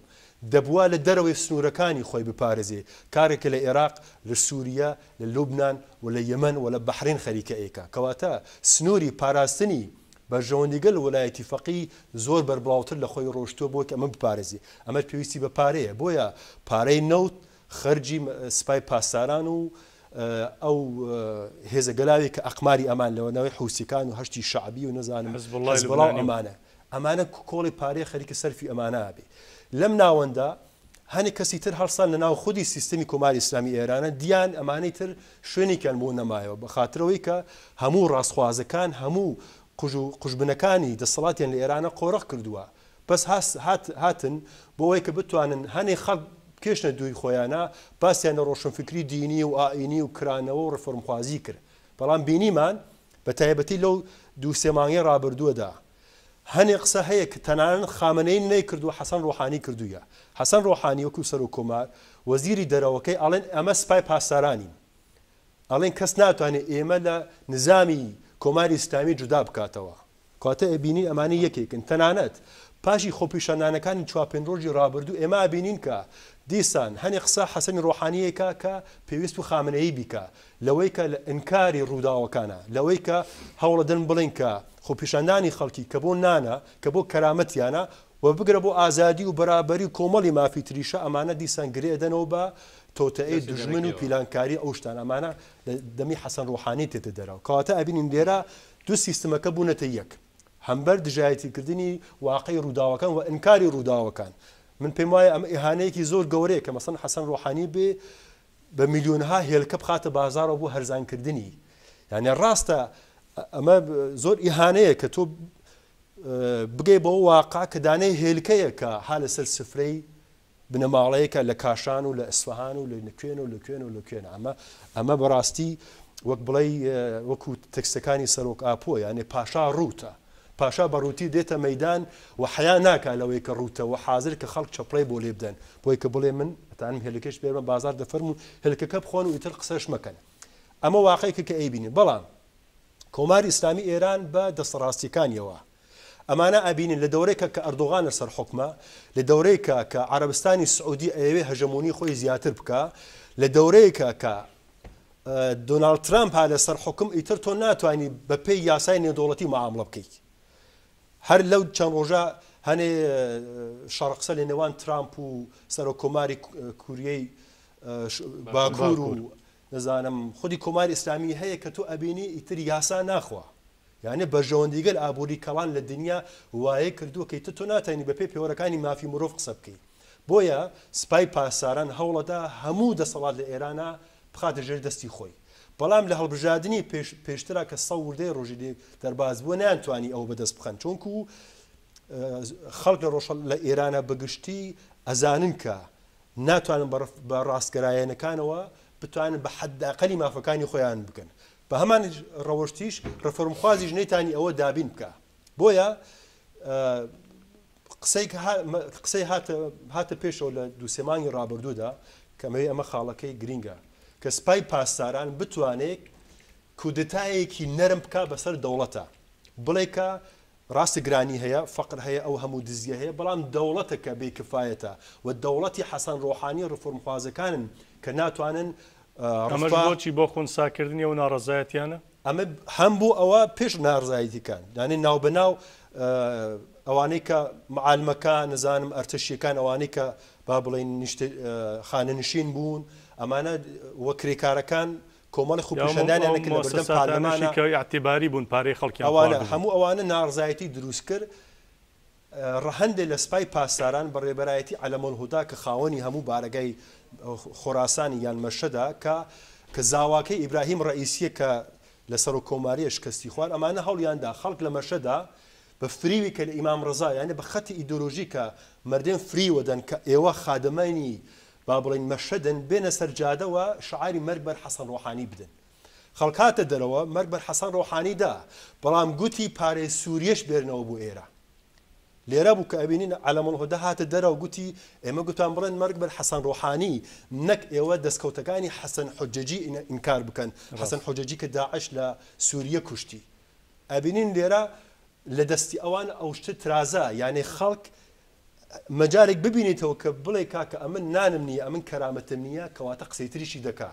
دەبوا لە دەرەوەی سنوورەکانی خۆی بپارێزێ، کارێک کە لە ئێراق، لە سووریە، لە لوبنان و لە یەمەن و لە بەحرەین خەریکە ئەیکا. کەواتە سنووری پاراستنی بەرژەوەندی گەل وەلایەتی فەقی زۆر بەربڵاوتر لە خۆی ڕۆشتووە بۆ کە ئەمە بپارێزێ. ئەمەش پێویستی بە پارەیە. بۆیە پارەی نەوت خەرجی سپای پاسداران و ئەو هێزە گەلاوی کە ئەقماری ئەمان لەوە ناوی حوسیکان و هەشتی شەعبی و نەزانم حزبوڵڵای حزبوڵا و لوبنانی و. ئەمانە ئەمانە کۆڵی پارەیە خەریکە سەرفی ئەمانە ئەبێ. لەم ناوەندە هەنێ کەسی تر هەڵسان لە ناو خودی سیستمی کۆماری ئیسلامی ئێرانە دیان ئەمانەی تر شوێنێکیان بۆ نەمایەوە بە خاترەوەی کە هەموو ڕاستخوازەکان هەموو قژ و قوژبنەکانی دەسەڵاتیان لە ئێرانە قۆرخ کردووە بەس هات هاتن بۆ ئەوەی کە بتوانن هەنێ خەڵک بکێشنە دووی خۆیانا باسیان لە ڕۆشنفکری دینی و ئائینی و کرانەوە و ڕێفۆرمخوازی کرد بەڵام بینیمان بە تایبەتی لەو دوو سێ مانگەی ڕابردووەدا هەنێ قسە هەیە کە تەنانەت خامنەیی نەیکردووە حەسەن ڕۆحانی کردوویە. حەسەن ڕۆحانی وەکوو سەرۆک کۆمار، وەزیری دەرەوەکەی ئەڵێن ئەمە سپای پاسدارانین. ئەڵێن کەس ناتوانێ ئێمە لە نزامی کۆماری ئیسلامی جودا بکاتەوە. کەواتە ئەبینین ئەمانە یەکێکن. تەنانەت پاشی خۆپیشاندانەکانی چوار پێنج ڕۆژی ڕابردوو ئێمە ئەبینین کە دیسان هەنێ قسە حەسەنی ڕۆحانی ئەیکا کە پێویست بوو خامنەیی بیکا لەوەی کە لە ئینکاری ڕووداوەکانە، لەوەی کە هەوڵەدەن بڵێن کە خۆپیشاندانی خەڵکی کە بۆ نانە، کە بۆ کەرامەتیانە و بگرە بۆ ئازادی و بەرابەری و کۆمەڵی مافی تریشە، ئەمانە دیسان گرێ ئەدەنەوە بە تۆتەئەی دەستی دوژمن و دەرەکیەوە. پیلانکاری ئەو شتانە، ئەمانە لە دەمی حەسەن ڕۆحانی تێتە دەرەوە. کەواتە ئەبینین لێرە دوو سیستمەکە بوونەتە یەک هەمبەر دژایەتیکردنی واقعی ڕووداوەکان و ئینکاری ڕووداوەکان. من پێم وایە ئەمە ئیهانەیەکی زۆر گەورەیە کە مەسەلەن حەسەن ڕۆحانی بێ بە میلیۆنها هێلکە بخاتە بازاڕەوە بۆ هەرزانکردنی. یانێ ڕاستە. ئەمە زۆر ئیهانەیە کە تۆ بگەی بەوە واقع کە دانەی هێلکەیەکە ها لەسەر سفرەی بنەماڵەیەکە لە کاشان و لە ئەسفەهان و لە کوێن و لە کوێن و لە کوێن ئەمە ئەمە بەڕاستی وەک بڵێی وەکو تەکستەکانی سەرۆک ئاپۆ یانێ پاشا ڕووتە پاشا بە ڕووتی دێتە مەدان و حەیا ناکا لەوەی کە ڕووتە و حازر کە خەڵک چەپڵەی بۆ لێ بدەن بۆی کە بڵێ من ئەتانم هێلکەش بێرمە بازار دەفەرموو هێلکەکە بخۆن و ئیتر قسەش مەکەن ئەمە واقعێکە کە ئەیبینین بەڵام کۆماری ئیسلامی ئێران بە دەستەڕاستیەکانیەوە ئەمانە ئەبینین لە دەورەیکە کە ئەردۆغان لەسەر حوکمە، لە دەورەیکە کە عەرەبستانی سعودی ئەیەوێ هەژەمۆنی خۆی زیاتر بکا، لە دەورەیکە کە دۆناڵد ترامپ ها لەسەر حوکم ئیتر تۆ ناتوانی بە پێی یاسای نێودەوڵەتی معامڵە بکەیت. هەر لەو چەند ڕۆژە هەنێ شەڕەقسە لە نێوان ترامپ و سەرۆک کۆماری کوریەی باکوور و نەزانم خودی کۆماری ئیسلامی هەیە کە تۆ ئەبینی ئیتر یاسا ناخوا. یانێ بەرژەوەندیگەل ئابووری کەڵان لە دنیا وایە کردووە کە ئیتر تۆ ناتانی بە پێی پێوەرەکانی مافی مرۆڤ قسە بکەی. بۆیە سپای پاسداران هەوڵەدا هەموو دەسەڵات لە ئێرانا بخاتە ژێر دەستی خۆی. بەڵام لە هەڵبژاردنی پێش پێشترا کە سە وردەی ڕۆژی لێ دەرباز بووە نەیانتوانی ئەوە بەدەست بخەن چونکوو خەڵک لە ڕۆژهەڵ لە ئێرانا بە گشتی ئەزانن کە ناتوانن بە ڕاستگەرایەنەکانەوە بتوانن بە حەدئەقەلی مافەکانی خۆیان بگەن. بە هەمان ڕەوشتیش ڕێفۆرمخوازیش نەیتانی ئەوە دابین بکا. بۆیە قسەی قسەی هاتە پێشەوە لە دوو سێ مانگی ڕابردوودا کە ئەمەوێ ئەمە خاڵەکەی گرینگە کە سپای پاسداران بتوانێت کودتایەکی نەرم بکا بەسەر دەوڵەتە بڵێ کە ڕاستە گرانی هەیە، فەقر هەیە، ئەو هەموو دزیە هەیە، بەڵام دەوڵەتە کە بێ کفایەتە و دەوڵەتی حەسەن ڕۆحانی ڕفۆرمخوازەکانن کە ناتوانن ئەمەش ڕفا. بۆچی؟ بۆ خونساکردنی ئەو ناڕەزایەتیانە؟ ئەمە هەم بۆ ئەوە پێش ناڕزایەتیکان یانی ناوبەناو ئەوانەی کە معالمەکان نزانم ئەرتەشیەکان ئەوانەی کە با بڵێین نیشتە خانەنشین بوون ئەمانە و کرێکارەکان کۆمەڵی یا خۆپیشاندانیان ئەو کرد لە بەردەم موسەساتانەشی پارلەمانا. کە ئیعتیباری بوون پارەی خەڵکیان ئەوانە خواردبوو. هەموو ئەوانە ناڕزایەتی دروست کرد ڕەهەندێ لە سپای پاسداران بە ڕێبەرایەتی عەلەمۆلهودا کە خاوەنی هەموو بارەگای خۆراسانی یان مەشەدە کە کە زاواکەی ئیبراهیم ڕەئیسیە کە لە سەرۆک کۆماریە شکستی خوارد ئەمانە هەوڵیان دا خەڵک لە مەشەدا بە فریوی کە لە ئیمام ڕەزا یانی بە خەتی ئیدۆلۆژی کە مەردێن فریوە دەن کە ئێوە خادەمانی با بڵێین مەشەدن بێنە سەر جادە و شعاری مەرگ بەر حەسەن ڕۆحانی بدەن. خەڵک هاتە دەرەوە مەرگ بەر حەسەن ڕۆحانی دا، بەڵام گوتی پارەی سوریەش بێرنەوە بۆ ئێرە. لێرە بوو کە ئەبینین عەلەمولهودا هاتە دەرەوە گوتی ئێمە گوتمان بڵێن مەرگ بەر حەسەن ڕۆحانی نەک ئێوە دەستکەوتەکانی حەسەن حوجەجی ئینکار بکەن، حەسەن ڕاست. حوجەجی کە داعش لە سوریە کوشتی. ئەبینین لێرە لە دەستی ئەوان ئەو شتە ترازا، یانێ خەڵک مەجالێک ببینێتەوە کە بڵێ کاکە ئەمن نانم نییە ئەمن کەرامەتم نییە کەواتە قسەی تریشی دەکا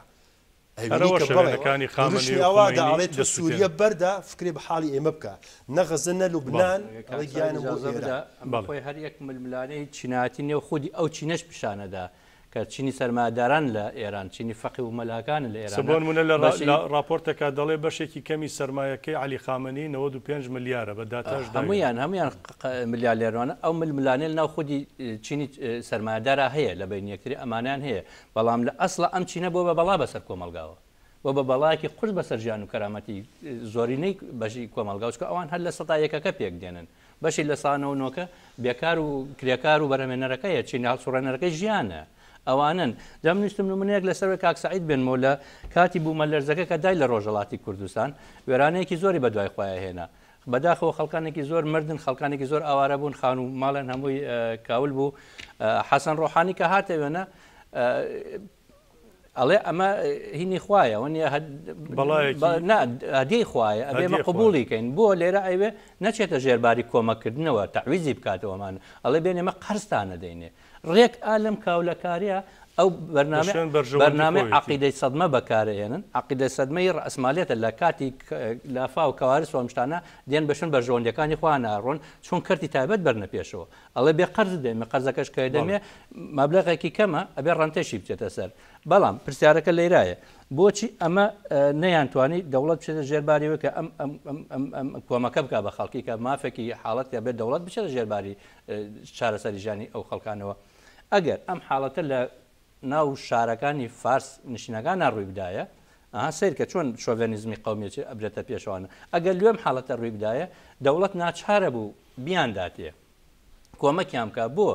ئەیبینی هەرەوە کە بەڵێ شەوێنەکانی خامەنەی دروشمی و ئەوا دا خومەینی ئەڵێ تۆ سووریە دەسوتێنن. بەردە فکرێ بە حاڵی ئێمە بکە نە غەزە نە ئەگەر لوبنان کاک ئەڵێ سەعید گیانم بۆ ئیجازە ئێرە. بدا ئەمە بەڵێ. خۆی هەر یەک ململانێی چینایەتی نێو خودی ئەو چینەش پیشانەدا کە چینی سەرمایەداران لە ئێران، چینی فەقی و مەلاکانن لە سە بۆ ئێرانە، نموونە لە بەشی. لە ڕاپۆرتێکا دەڵێ بەشێکی کەمی سەرمایەکەی عەلی خامەنەیی 95 ملیارە بە داتاش داویانە. هەموویان هەموویان ملیالێرانە، ئەو ململانێ لە ناو خودی چینی سەرمایەدارا هەیە لە بەین یەکتری ئەمانەیان هەیە، بەڵام لە ئەسڵا ئەم چینە بووە بە بەڵا بەسەر کۆمەڵگاوە، بووە بە بەڵایەکی قورس بەسەر ژیان و کەرامەتی زۆرینەی بەشی کۆمەڵگا، چونکە ئەوان هەر 1%ەکە پێک دێنن، بەشی 99%کە بێکار و کرێکار و بەرهەمێنەرەکەیە، چینە هەڵسوڕێنەرەکەی ژیانە، ئەوانەن. جا من ویستم نمونەیەک لەسەر کاک سەعید بێنمەوە لە کاتی بوومەلەرزەکە کە دای لە ڕۆژهەڵاتی کوردستان، وێرانەیەکی زۆری بەدوای خۆیا هێنا. بەداخەوە خەڵکانێکی زۆر مردن، خەڵکانێکی زۆر ئاوارە بوون، خانوو ماڵیان هەمووی کاول بوو. حەسەن ڕۆحانی کە هاتە وێنە ئەڵێ ئەمە هینی خوایە وەنیە هەدیەی خوایە ئەبێ ئەمە قبوڵی کەین بۆ لێرە ئەوێ نەچێتە ژێرباری کۆمەکردنەوە تەعویزی بکاتەوەمان ئەڵێ بێن ئێمە قەرزتانە دەینێ ڕێک ئا لەم کاولەکاریە ئەو بەرنامە بەرنامەی عقیدەی سەدمە بەکارهێنن عقیدەی سەدمەی ڕەسمالێتە لە کاتی لافا و کەوارس و ئەم شتانە دێن بە شوێن بەرژەوەندیەکانی خۆیان ئاڕۆن چۆن کەرتی تایبەت بەرنە پێشەوە ئەڵێ بێ قەرز دەیمێ قەرزەکەش کە دەمێ مەبلەغێکی کەمە ئەبێ ڕەنتەشی بچێتە سەر بەڵام پرسیارەکە لەیرایە بۆچی ئەمە نەیانتوانی دەوڵەت بچێتە ژێرباریەوە کە ئەم ئەم کۆمەکە بک بە خەڵکی کە مافێکی حاڵەت بێت دەوڵەت بچێتە ژێرباری چارەسەری ژیانی ئەو خەڵکانەوە ئەگەر ئەم حاڵەتە لە ناو شارەکانی فارس نشینەکانە ڕووی بدایە. ئەها سەیرکە چۆن شۆڤێنیزمی قەومی ئەچێ ئەبرێتە پێشەوانە. ئەگەر لوێم حاڵەتە ڕووی بدایە دەوڵەت ناچارە بوو بیانداتێ. کۆمەکیان بکا. بۆ؟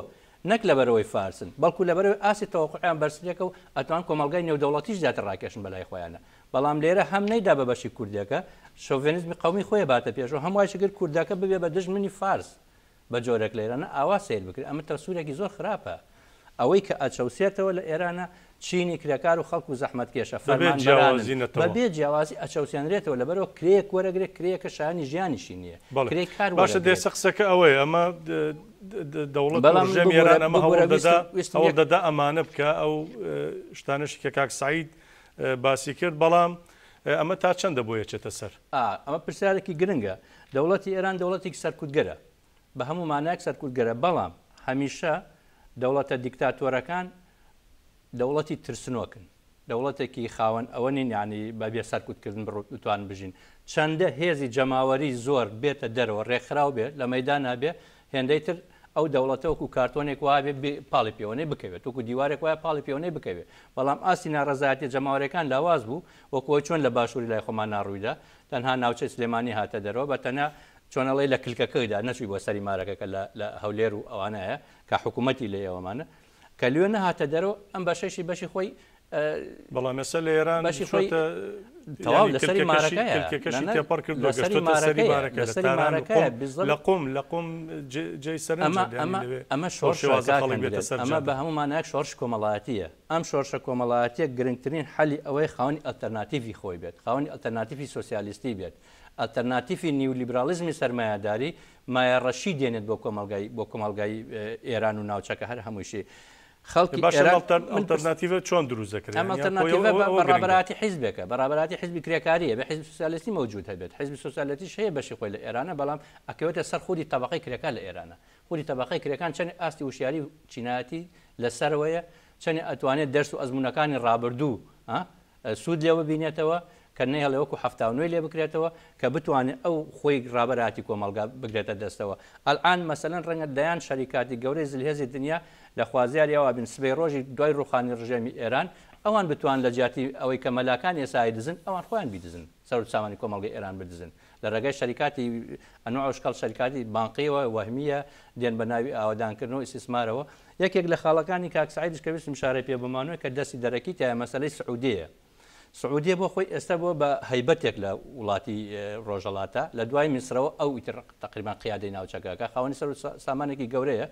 نەک لەبەرئەوەی فارسن، بەڵکو لەبەرئەوەی ئاستی تەوەقوعیان بەرزترێکە و ئەتوان کۆمەڵگای نێودەوڵەتیش زیاتر ڕاکێشن بەلای خۆیانە. بەڵام لێرە هەم نەیدا بە بەشی کوردێکە، شۆڤێنیزمی قەومی خۆی ئەباتە پێشەوە، هەم وایشی کرد کوردەکە ببێ بە دژمنی فارس. بە جۆرێک لە ئێرانە ئاوا سەیر بکرێت ئەمە تەسورێکی زۆر خراپە. ئەوەی کە ئەچەوسێتەوە لە ئێرانە چینی کرێکار و خەڵک و زەحمەتکێشە، بەبێ فەرمانبەرانن، جیاوازی نەتەوە. بەبێ جیاوازی ئەچەوسێنرێتەوە، لەبەرئەوە کرێیەک وەرەگرێت، کرێیەکە شایەنی ژیانیشی نییە، بەڵێ کرێی کار باشە وەرەگرێت. دێسە قسەکە ئەوەیە ئەمە دەوڵەت و بەڵام من ڕژێمی ببورە ئێران ئەمە هەوڵ ببورە دەدا ویستم ویستم هەوڵ یەک دەدا ئەمانە بکا ئەو شتانەشی کە کاک سەعید باسی کرد بەڵام ئەمە تا چەندە بۆی ئەچێتە سەر؟ ئا ئەمە پرسیارێکی گرنگە. دەوڵەتی ئێران دەوڵەتێکی سەرکوتگەرە، بە هەموو مانایەک سەرکوتگەرە، بەڵام هەمیشە دەوڵەتە دیکتاتۆرەکان دەوڵەتی ترسنۆکن، دەوڵەتێکی خاوەن ئەوە نین یانی بە بێ سەرکوتکردن بتوانن بژین. چەندە هێزی جەماوەری زۆر بێتە دەرەوە، ڕێکخراو بێ، لە مەیدانا بێ، هێندەی تر ئەو دەوڵەتە وەکو کارتۆنێک وابێ پاڵی پێوەنەی بکەوێت، وەکو دیوارێک وایە پاڵی پێوەنەی بکەوێت. بەڵام ئاستی ناڕەزایەتیە جەماوەریەکان لاواز بوو، وەکو ئەوەی چۆن لە باشووری لای خۆمانا ڕوویدا، تەنها ناوچەی سلێمانی هاتە دەرەوە بە تەنها چۆن ئەڵێی لە کلکەکەیدا نەچووی بۆ سەری مارەکە کە لە لە هەولێر و ئەوانایە کە حکوومەتی لێ ئەوەمانە کە لوێ نەهاتە دەرەوە ئەم بەشەشی بەشی خۆی بەڵام ئێستا لە ئێران بەشی خۆی چۆتە تەواو یانی لەسەری کلکەکەشی مارەکەیە کلکەکەشی نە تێپەڕ کردووە لەسەری گەشتۆتە سەری مارەکەیە مارەکە لە لەسەری تاران و مارەکەیە قوم بالضبط لە قوم لە قوم جێ جێی سەرنجە ئەمە یانی ئەمە لەوێ ئەمە بەو شۆڕشە شێوازە کاک خەڵک بێتە هەندرێن سەر ئەمە جادە. بە هەموو مانایەک شۆڕشی کۆمەڵایەتییە ئەم شۆڕشە کۆمەڵایەتییە گرنگترین حەلی ئەوەیە خاوەنی ئەلتەرناتیڤی خۆی بێت، خاوەنی ئەلتەرناتیڤی سۆسیالیستی بێت، ئەلتەرناتیڤی نیولیبراڵیزمی سەرمایەداری مایە ڕەشی دێنێت بۆ کۆمەڵگای بۆ کۆمەڵگای ئێران و ناوچەکە هەر هەموویشی خەڵکی باشە ئێران من پرس ئەلتەرناتیڤە چۆن دروست دەکرێت؟ ئەم یان خۆی ئەلتەرناتیڤە ئەوە بە ئەوە بە گرنگە. ڕابەرایەتی حیزبێکە، بە ڕابەرایەتی حیزبی کرێکارییە، بێ حیزبی سۆسیالیستی مەوجود هەبێت، حیزبی سۆسیالیستیش هەیە بەشی خۆی لە ئێرانە، بەڵام ئەکەوێتە سەر خودی تەبەقەی کرێکار لە ئێرانە. خودی تەبەقەی کرێکان چەندێک ئاستی وشیاری و چینایەتی لە سەرەوەیە، چەندێ ئەتوانێت دەرس و ئەزموونەکانی ڕابردوو سوود لێ ببینێتەوە کە نەیهڵێ وەکو حەفتاونۆی لێ بکرێتەوە کە بتوانێت ئەو خۆی ڕابەراتی کۆمەڵگا بگرێتە دەستەوە. ئەلئان مەسەلەن ڕەنگە دەیان شەریکاتی گەورەی زلهێزی دنیا لە خوازیاری ئەوە بن سبەی ڕۆژی دوای ڕووخانی ڕژێمی ئێران ئەوان بتوان لە جیاتی ئەوەی کە مەلاکان ئێستا ئەیدزن ئەوان خۆیان بیدزن سەروەت و سامانی کۆمەڵگەی ئێران بدزن. لە ڕێگای شەریکاتی ئەنواع و شکاڵ شەریکاتی بانقیەوە وەهمیە دێن بە ناوی ئاوەدانکردن و ئیستیسمارەوە. یەکێک لە خاڵەکانی کاک سەعیدیش کە ویستم ئیشارەی پێ بمانەوە کە دەستی دەرەکی تایە مەسەلەی سعودیەیە. سعودیە بۆ خۆی ئێستا بووە بە هەیبەتێک لە وڵاتی ڕۆژهەڵاتە لە دوای میسرەوە ئەو ئیتر تەقریبان قیادەی ناوچەکە کە خاوەنی سەر سامانێکی گەورەیە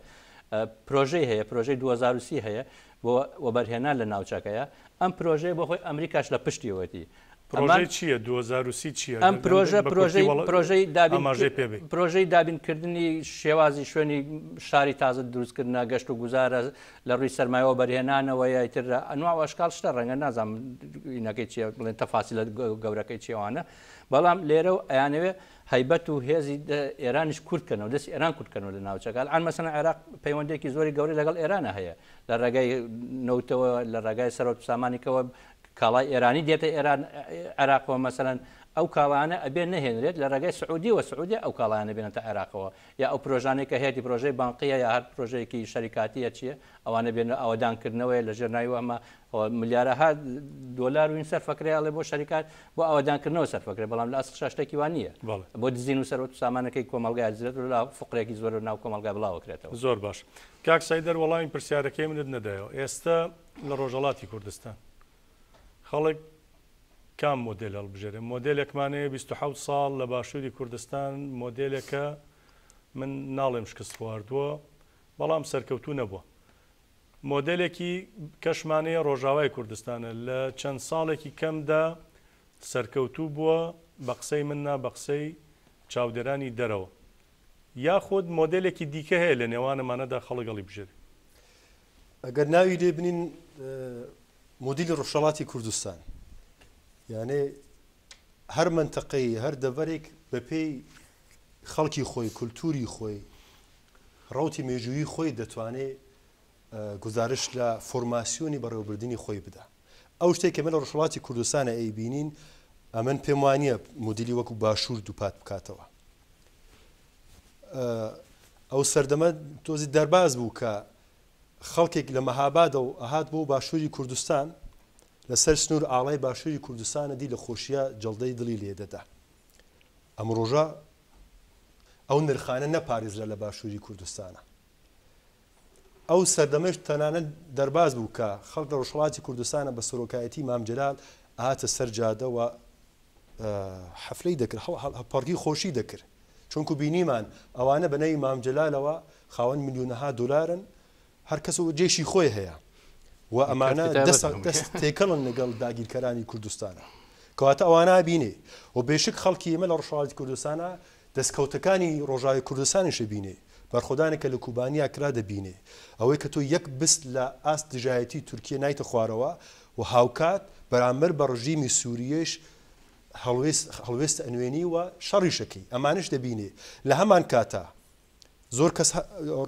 پرۆژەی هەیە پرۆژەی 2030 هەیە بۆ وەبەرهێنان لە ناوچەکەیە ئەم پرۆژەیە بۆ خۆی ئەمریکاش لە پشتیەوەتی پرۆژەی چییە 2030 چییە؟ ئەم پرۆژە بە کورتی پرۆژەی وەڵ پرۆژەی دابین ئاماژەی پێ بەی. پرۆژەی دابینکردنی شێوازی شوێنی شاری تازە دروستکردنە، گەشت و گوزارە لە ڕووی سەرمایە وەبەرهێنانەوەیە، ئیتر ئەنواع و ئەشکال شتە ڕەنگە نازانم ئینەکەی چییە بڵێن تەفاسیلە گەورەکەی چییە ئەوانە، بەڵام لێرە و ئەیانەوێ هەیبەت و هێزی ئێرانیش کورت کەنەوە، دەستی ئێران کورت کەنەوە لە ناوچەکە. ئەلعان مەسەلەن عێراق پەیوەندییەکی زۆری گەورەی لەگەڵ ئێرانە هەیە لە ڕێگای نەوتەوە، لە ڕێگای سەروەت و سامانێکەوە کاڵای ئێرانی دێتە ئێران عێراقەوە مەسەلەن ئەو کاڵایانە ئەبێ نەهێنرێت لە ڕێگای سعودیەوە سعودیە ئەو کاڵایانە بێنێتە عێراقەوە یا ئەو پرۆژانەی کە هەیەتی پرۆژەی بانقیە یا هەر پرۆژەیەکی شەریکاتیە چیە ئەوانە بێنە ئاوەدان کردنەوەیە لە ژێر ناوی وەهمە ملیارەها دۆلار وین سەرفەکرێ ئەڵێ بۆ شەریکات بۆ ئاوەدانکردنەوە سەرفەکرێ بەڵام لە ئەسڵ شتێکی وا نییە بۆ دزین و سەروەت و سامانەکەی کۆمەڵگای دزرێت و لە فقرێکی زۆر ناو کۆمەڵگا بڵاوەکرێتەوە. زۆر باش کاک سەیدەر وەڵامی پرسیارەکەی منت نەدایەوە ئێستا لە ڕۆژهەڵاتی کوردستان خەڵک کام مۆدێل هەڵبژێرێ؟ مۆدێلێکمان هەیە 27 ساڵ لە باشووری کوردستان مۆدێلێکە من ناڵێم شکست خواردووە بەڵام سەرکەوتوو نەبووە. مۆدێلێکی کەشمان هەیە ڕۆژاوای کوردستانە لە چەند ساڵێکی کەمدا سەرکەوتوو بووە بە قسەی من نا بە قسەی چاودێرانی دەرەوە. یاخود مۆدێلێکی دیکە هەیە لە نێوان ئەمانەدا خەڵک هەڵیبژێرێ؟ ئەگەر ناوی لێ بنین مۆدیلی ڕۆژهەڵاتی کوردستان یانێ هەر مەنتەقەی هەر دەڤەرێک بەپێی خەڵکی خۆی کولتوری خۆی ڕەوتی مێژوویی خۆی دەتوانێ گزارش لە فۆرماسیۆنی بەڕێوەبردنی خۆی بدا ئەو شتێک کە من لە ڕۆژهەڵاتی کوردستانە ئەیبینین ئەمن پێم وانە مدیلی وەکو باشوور دووپات بکاتەوە ئەو سەردەمە تۆزی دەرباز بوو کە خەڵکێک لە مەهابادەوە ئەهات بۆ باشووری کوردستان. لە سەر سنوور ئاڵای باشووری کوردستانە دی لە خۆشییا جەڵدەی دڵی لێ دەدا. ئەمڕۆژە ئەو نرخانە نەپارێزرا لە باشووری کوردستانە. ئەو سەردەمەش تەنانەت دەرباز بوو کە خەڵک لە ڕۆژهەڵاتی کوردستانە بە سەرۆکایەتی مام جەلال ئەهاتە سەر جادە و حەفلەی دەکرد، هەڵپەڕکی خۆشی دەکرد. چونکو بینیمان ئەوانە بە ناوی مام جەلالەوە خاوەن ملیۆنەها دۆلارن، هەر کەس و جێشی خۆی هەیە و ئەمانە دەست دەست تێکەڵن لەگەڵ داگیرکەرانی کوردستانە. کەواتە ئەوانە بینێ و بێشک خەڵکی ئێمە لە ڕۆژهەڵاتی کوردستانە دەستکەوتەکانی ڕۆژاوی کوردستانیش ئەبینێ، بەرخۆدانێک کە لە کوبانیا کرا دەبینێ، ئەوەی کە تۆ یەک بست لە ئاست دژایەتی تورکیە نایتە خوارەوە و هاوکات بەرامبەر بە ڕژیمی سوریەش هەڵوێست هەڵوێست ئەنوێنی و شەڕیش ئەکەی، ئەمانەش دەبینێ. لە هەمان کاتا زۆر کەس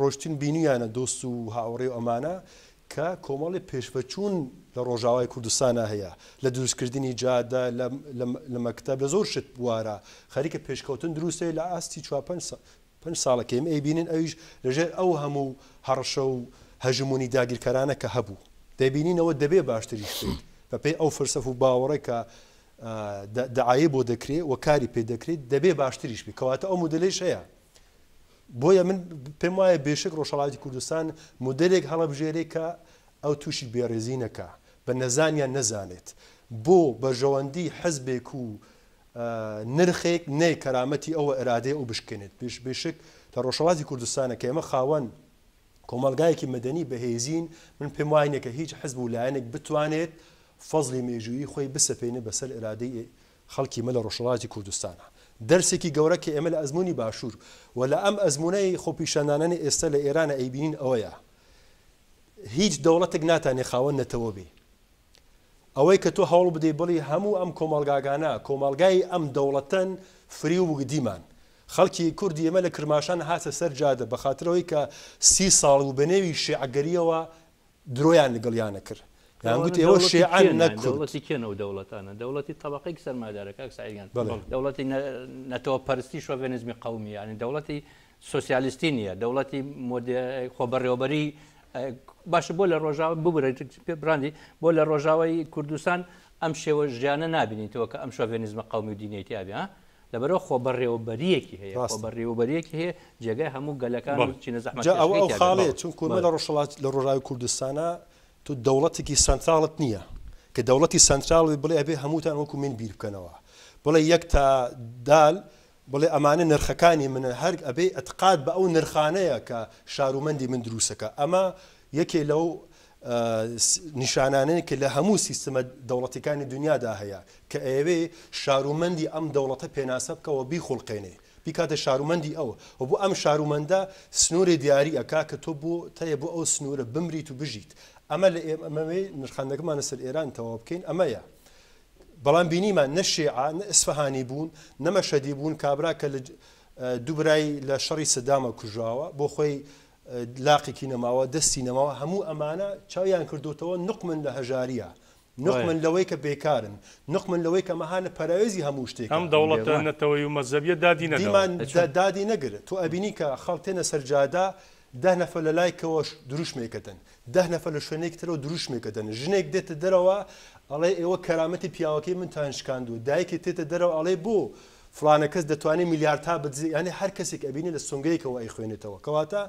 ڕۆشتن بینویانە دۆست و هاوڕێ و ئەمانە کە کۆمەڵی پێشڤەچوون لە ڕۆژاوای کوردستانا هەیە لە دروستکردنی جادە لە مەکتەب لە زۆر شت بوارە خەریکە پێشکەوتن دروست هەیە لە ئاستی چوار پێنج پێنج ساڵە کە ئێمە ئەیبینین ئەویش لەژێر ئەو هەموو هەڕەشە و هەژموونی داگیرکەرانە کە هەبوو دەیبینینەوە دەبێ باشتریش بێت بەپێی ئەو فەلسەف و باوەڕێک کە دەعایەی بۆ دەکرێ و کاری پێ دەکرێت دەبێ باشتریش بێت کەواتە ئەو مۆدێلەیش هەیە بۆیە من پێم وایە بێشک ڕۆژهەڵاتی کوردستان مۆدێلێک هەڵەبژێرێ کە ئەو تووشی بێڕێزی نەکا، بە نەزان یان نەزانێت بۆ بەرژەوەندی حزبێک و نرخێک نەی کەرامەتی ئەو و ئیرادەی ئەو بشکێنێت. بێشک لە ڕۆژهەڵاتی کوردستانە کە ئێمە خاوەن کۆمەڵگایەکی مەدەنی بەهێزین، من پێم وای نیە کە هیچ حزب و لایەنێک بتوانێت فەزڵی مێژوویی خۆی بسەپێنێ بەسەر ئیرادەی خەڵکی مە لە ڕۆژهەڵاتی کوردستانە. دەرسێکی گەورە کە ئێمە لە ئەزموونی باشوور و لە ئەم ئەزموونەی خۆپیشاندانانی ئێستا لە ئێرانە ئەیبینین ئەوەیە هیچ دەوڵەتێک ناتانێ خاوەن نەتەوە بێ. ئەوەی کە تۆ هەوڵ بدەی بڵی هەموو ئەم کۆمەڵگاگانە کۆمەڵگای ئەم دەوڵەتەن فریو وگدیمان. خەڵکی کوردی ئێمە لە کرماشان هاتە سەر جادە بە خاترەوەی کە سی ساڵ و بە نێوی شێعەگەرییەوە درۆیان لەگەڵیانە کرد یان گوتی ئێوە شێعەن نەک کورد. دەوڵەتی کێن ئەو دەوڵەتانە؟ دەوڵەتی تەبەقەی سەرمایەدارە کاک سەعید گیان. دەوڵەتی نەتەوە پەرستی شۆڤێنیزمی قەومی یانی دەوڵەتی سۆسیالیستی نییە دەوڵەتی خۆبەڕێوەبەری باشە بۆ لە ڕۆژاوە ببورە براندی بۆ لە ڕۆژاوای کوردستان ئەم شێوە ژیانە نابینیتەوە کە ئەم شۆڤێنیزمە قەومی و دینیەی تیا بێ ها لەبەرئەوە خۆبەڕێوەبەرییەکی هەیە، خۆبەڕێوەبەرییەکی هەیە جێگای هەموو گەلەکان و چینە زەحمەتکێشەکەی جا ئەوە ئەو خاڵەیە چونکو ئێمە لە ڕۆژهەڵات لە ڕۆژاوی کوردستانا تۆ دەوڵەتێکی سەنتراڵت نییە کە دەوڵەتی سەنتراڵ بێ بڵێ ئەبێ هەمووتان وەکو من بیر بکەنەوە بڵێ یەک تا دال بڵێ ئەمانە نرخەکانی منن هەر ئەبێ ئەتقاد بە ئەو نرخانەیە کە شارومەندی من دروستەکە ئەمە یەکێ لەو نیشانانەیە کە لە هەموو سیستمە دەوڵەتیکانی دونیادا هەیە کە ئەیەوێ شارومەندی ئەم دەوڵەتە پێناسە بکا و بیخوڵقێنێ بیکاتە شارومەندی ئەو و بۆ ئەم شارومەندە سنوورێ دیاری ئەکا کە تۆ بۆ تەیە بۆ ئەو سنوورە بمریت و بژیت ئەمە لە ئێمەوێ نرخاندنەکەمان لەسەر ئێران تەواو بکەین ئەمەیە بەڵام بینیمان نە شێعە نە ئیسفەهانی بوون نە مەشهەدی بوون کابرا کە لە دوو برای لە شەڕی سەدامە کوژراوە بۆ خۆی لاقێکی نەماوە، دەستی نەماوە، هەموو ئەمانە چاویان کردۆتەوە نوقمن لە هەژارییە، نوقمن لەوەی کە بێکارن، نوقمن لەوەی کە مەها لە پەراوێزی هەموو شتێکە. ئەم دەوڵەتە نەتەوەیی و مەزهەبیە دادی نەداوە. دیمان دادی نەگرت. تۆ ئەبینی کە خەڵک تێنە سەر جادە، دە نەفەر لە لایکەوە دروشمێک ئەدەن، دە نەفەر لە شوێنێکی ترەوە دروشمێک ئەدەن، ژنێک دێتە دەرەوە ئەڵێ ئێوە کەرامەتی پیاوەکەی منتان شکاندووە، دایکێک تێتە دەرەوە ئەڵێ بۆ فڵانە کەس دەتوانێ میلیاردها بدزێ یانێ هەر کەسێک ئەبینێ لە سونگەیەکەوە ئەیخوێنێتەوە کەواتە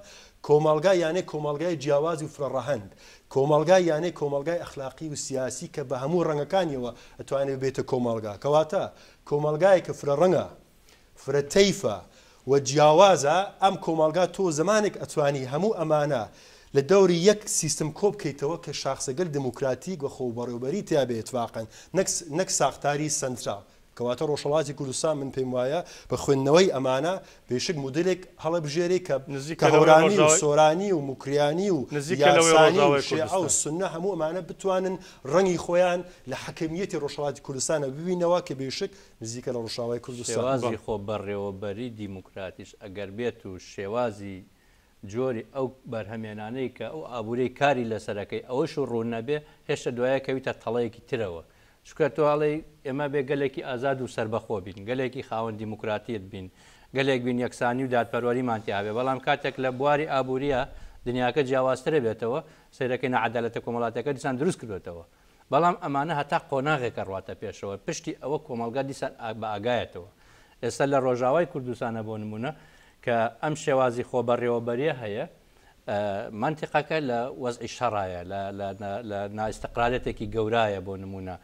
کۆمەڵگا یانێ کۆمەڵگای جیاواز و فرە ڕەهەند کۆمەڵگا یانێ کۆمەڵگای ئەخلاقی و سیاسی کە بە هەموو ڕەنگەکانیەوە ئەتوانێ ببێتە کۆمەڵگا کەواتە کۆمەڵگایەک کە فرە ڕەنگە فرە تەیفە و جیاوازە ئەم کۆمەڵگا تۆ زەمانێک ئەتوانی هەموو ئەمانە لە دەوری یەک سیستم کۆبکەیتەوە کە شاخسەگەل دموکراتیک و خۆبەڕێوبەری تیا بێ ئیتفاقەن نەک نەک ساختاری سەنتراڵ کەواتە ڕۆژهەڵاتی کوردستان من پێم وایە بە خوێندنەوەی ئەمانە بێشک مودێلێک هەڵەبژێرێ کە نزیکە کە لەوەی هەورامی و ڕۆژاوای سۆرانی و موکریانی و نزیکە لەوەی یارسانی و ڕۆژاوای شێعە و کوردستان. سوننە هەموو ئەمانە بتوانن ڕەنگی خۆیان لە حەکەمییەتی ڕۆژهەڵاتی کوردستانا ببینەوە کە بێشک نزیکە لە ڕۆژاوای کوردستان. شێوازی بەڵێ. خۆبەڕێوەبەری دیموکراتیش ئەگەر بێت و شێوازی جۆری ئەو بەرهەمێنانەی کە ئەو ئابووریەی کاری لەسەر ئەکەی ئەوەش و ڕوون نەبێ هێشتا دوایە کەویتە تەڵەیەکی ترەوە چونکە تۆ ئەڵێی ئێمە بێ گەلێکی ئازاد و سەربەخۆ بین گەلێکی خاوەن دیموکراتیەت بین گەلێک بین یەکسانی و دادپەروەریمان تیا بێ بەڵام کاتێک لە بواری ئابووریە دنیاکە جیاوازترە بێتەوە سەیرەکەی ناعەدالەتە کۆمەڵاتیەکە دیسان دروست کردوێتەوە. بەڵام ئەمانە هەتا قۆناغێک ئەڕواتە پێشەوە پشتی ئەوە کۆمەڵگا دیسان بە ئاگایەتەوە. ئێستا لە ڕۆژاوای کوردستانە بۆ نموونە کە ئەم شێوازی خۆبەڕێوەبەریە هەیە مەنتیقەکە لە وەزعی شەڕایە لە لە لە نائیستقرارێتێکی گەورایە بۆ نموونە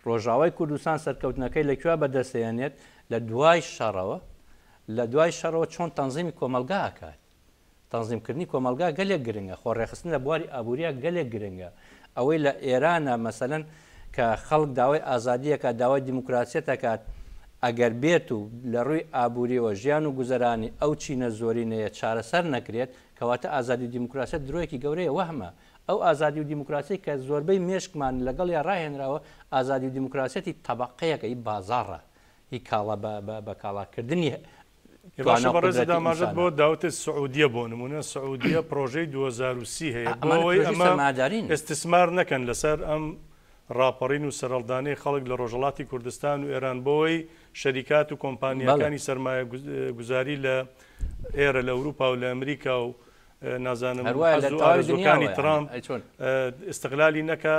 ڕۆژاوای کوردستان سەرکەوتنەکەی لە کوێ بەدەستێنێت لە دوای شەڕەوە لە دوای شەڕەوە چۆن تەنزیمی کۆمەڵگا ئەکات تەنزیمکردنی کۆمەڵگا گەلێک گرنگە، خۆڕێکخستن لە بواری ئابووریا گەلێک گرنگە. ئەوەی لە ئێرانە مەسەلەن کە خەڵک داوای ئازادی ئەکات، داوای دیموکراسیەت ئەکات، ئەگەر بێت و لە ڕووی ئابووریەوە ژیان و گوزەرانی ئەو چینە زۆرینەیە چارەسەر نەکرێت، کەواتە ئازادی و دیموکراسیەت درۆیەکی گەورەیە، وەهمە. ئەو ئازادی و دیموکراسیەی کە زۆربەی مێشکمان لەگەڵیا ڕاهێنراوە، ئازادی و دیموکراسیەتی تەبەقەیەکە، هی بازاڕە، هی کاڵا بە بە کاڵاکردنی ئێ باشە بەڕێزت ئاماژەت بۆ داوتت سعودیە بۆ نمونە سعودیە پرۆژەی 2030 هەیە بۆ ئەوەی ئەمە ئیستسمار نەکەن لەسەر ئەم ڕاپەڕین و سەرهەڵدانەی خەڵک لە ڕۆژهەڵاتی کوردستان و ئێران بۆی شەریکات و کۆمپانیاکانی سەرمایە گوزاری لە ئێرە لە ئەوروپا و لە ئەمریکا و نازانم حەز و ئارەزووەکانی ترامپ ئیستغلالی نەکا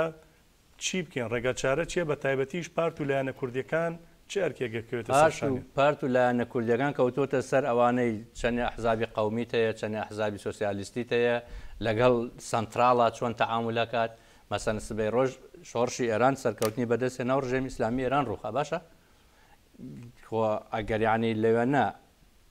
چی بکەین؟ ڕێگا چارە چیە؟ بە تایبەتیش پارت و لایەنە کوردیەکان چ ئەرکێک ئەکەوێتە سەر شانیان؟ پارت و لایەنە کوردیەکان کەوتۆتە سەر ئەوانەی چەنێ ئەحزابی قەومیت هەیە، چەنێ ئەحزابی سۆسیالیستیت هەیە، لەگەڵ سەنتراڵا چۆن تەعامول ئەکات، مەسەلەن سبەی ڕۆژ شۆڕشی ئێران سەرکەوتنی بەدەست هێنا و ڕژێمی ئیسلامی ئێران ڕووخا، باشە خۆ ئەگەر یانی لەوێنە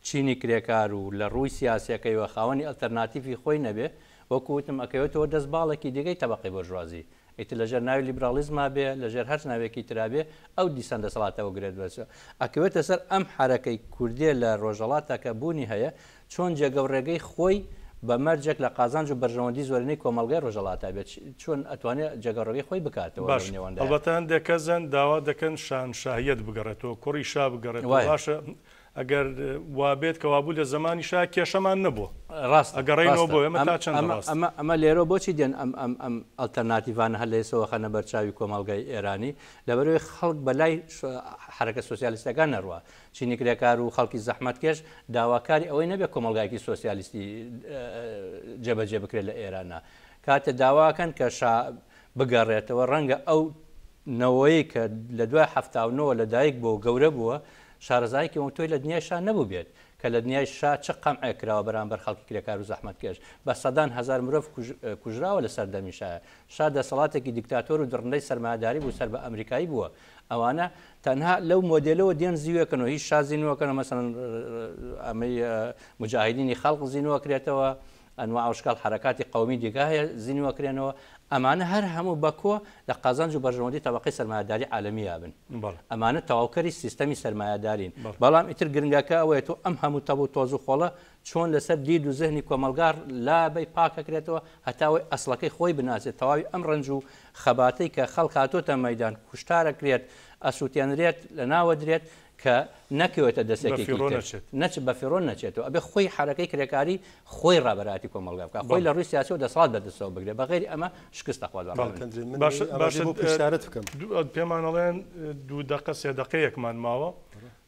چینی کرێکار و لە ڕووی سیاسیەکەیوە خاوەنی ئەلتەرناتیفی خۆی نەبێ، وەکو وتم ئەکەوێتەوە دەست باڵێکی دیکەی تەبەقەی بۆرژوازی. ئیتر لە ژێر ناوی لیبراڵیزما بێ، لە ژێر هەرچ ناوێکی ترا بێ، ئەو دیسان دەسەڵاتەوە گرێت بەسەر. ئەکەوێتە سەر ئەم حەرەکەی کوردیە لە ڕۆژهەڵاتا کە بوونی هەیە، چۆن جێگە و ڕێگەی خۆی بە مەرجێک لە قازانج و بەرژەوەندی زۆرینەی کۆمەڵگای ڕۆژهەڵاتا بێت، چۆن ئەتوانێ جێگە و ڕێگەی خۆی بکاتەوە باش، لەو نێوەندەیا. ئەڵبەتە هەندێک کەس هەن داوا دەکەن شاهنشاهیەت بگەڕێتەوە، کوڕی شا بگەڕێتەوە، وایە. باشە ئەگەر وابێت کەوابوو لە زەمانی شا کێشەمان نەبووە. ڕاستە ئەگەڕێینەوە ڕاستە بۆ ئێمە ئەم تا چەندە ئەمە ڕاستە؟ ئەمە ئەمە لێرەوە بۆچی دێن ئەم ئەم ئەم ئەڵتەرناتیڤانە هەر لە ئێستەوە خەنە بەر چاوی کۆمەڵگای ئێرانی لەبەرئەوەی خەڵک بە لای حەرەکە سۆسیالیستەکان نەڕوا چینی کرێکار و خەڵکی زەحمەتکێش داواکاری ئەوەی نەبێت کۆمەڵگایەکی سۆسیالیستی جێبەجێ بکرێت لە ئێرانە کاتێ داواکەن کە شا بگەڕێتەوە ڕەنگە ئەو نەوەی کە لە دوای 79 لە دایک بووە و گەورە بووە شارەزایەکی ئەوتۆی لە دنیای شا نەبووبێت کە لە دنیای شا چ قەمعێک کراوە بەرامبەر خەڵکی کرێکار و زەحمەتکێش بە سەدان هەزار مرۆڤ کوژراوە لە سەردەمی شایە شا دەسەڵاتێکی دیکتاتۆر و دڕندەی سەرمایەداری بوو سەر بە ئەمریکایی بووە ئەوانە تەنها لەو مۆدێلەوە دێن زیوێکن و هیچ شا زینوەکەنەوە مەسەلەن ئەمەی مجاهدینی خەڵق زینوەکرێتەوە ئەنواع و شکاڵ حەرەکاتی قەومی دیکە هەیە زینوەکرێنەوە ئەمانە هەر هەموو بە کۆ لە قازانج و بەرژەوەندی تەبەقەی سەرمایەداری عالەمییا بن ئەمانە تەواوکەری سیستەمی سەرمایەدارین بەڵام ئیتر گرنگەکە ئەوەیە تۆ ئەم هەموو تەب و تۆز و خۆڵە چۆن لەسەر دید و زهنی کۆمەڵگا لابەی پاکەکرێتەوە هەتا ئەوەی ئەسڵەکەی خۆی بناسێت تەواوی ئەم ڕەنج و خەباتەی کە خەڵک هاتۆتە مەیدان کوشتارەکرێت ئەسوتێنرێت لەناوەدرێت کە نەکەوێتە دەستێکێکی بەفیڕۆ تر نەچێت. نەچ بەفیڕۆ نەچێتەوە ئەبێ خۆی حەرەکەی کرێکاری خۆی ڕابەرایەتی کۆمەڵگا بکات خۆی بەڵێ. لە ڕووی سیاسیەوە دەسەڵات بەدەستەوە بگرێت بە غەیری ئەمە شکست دەخوات بە ڕای بەڵێ من. کەندرێ من باشە ئاماژەی باشە بۆ پرسیارەت بکەم. دوو پێمان ئەڵێن دوو دەقە سێ دەقەیەکمان ماوە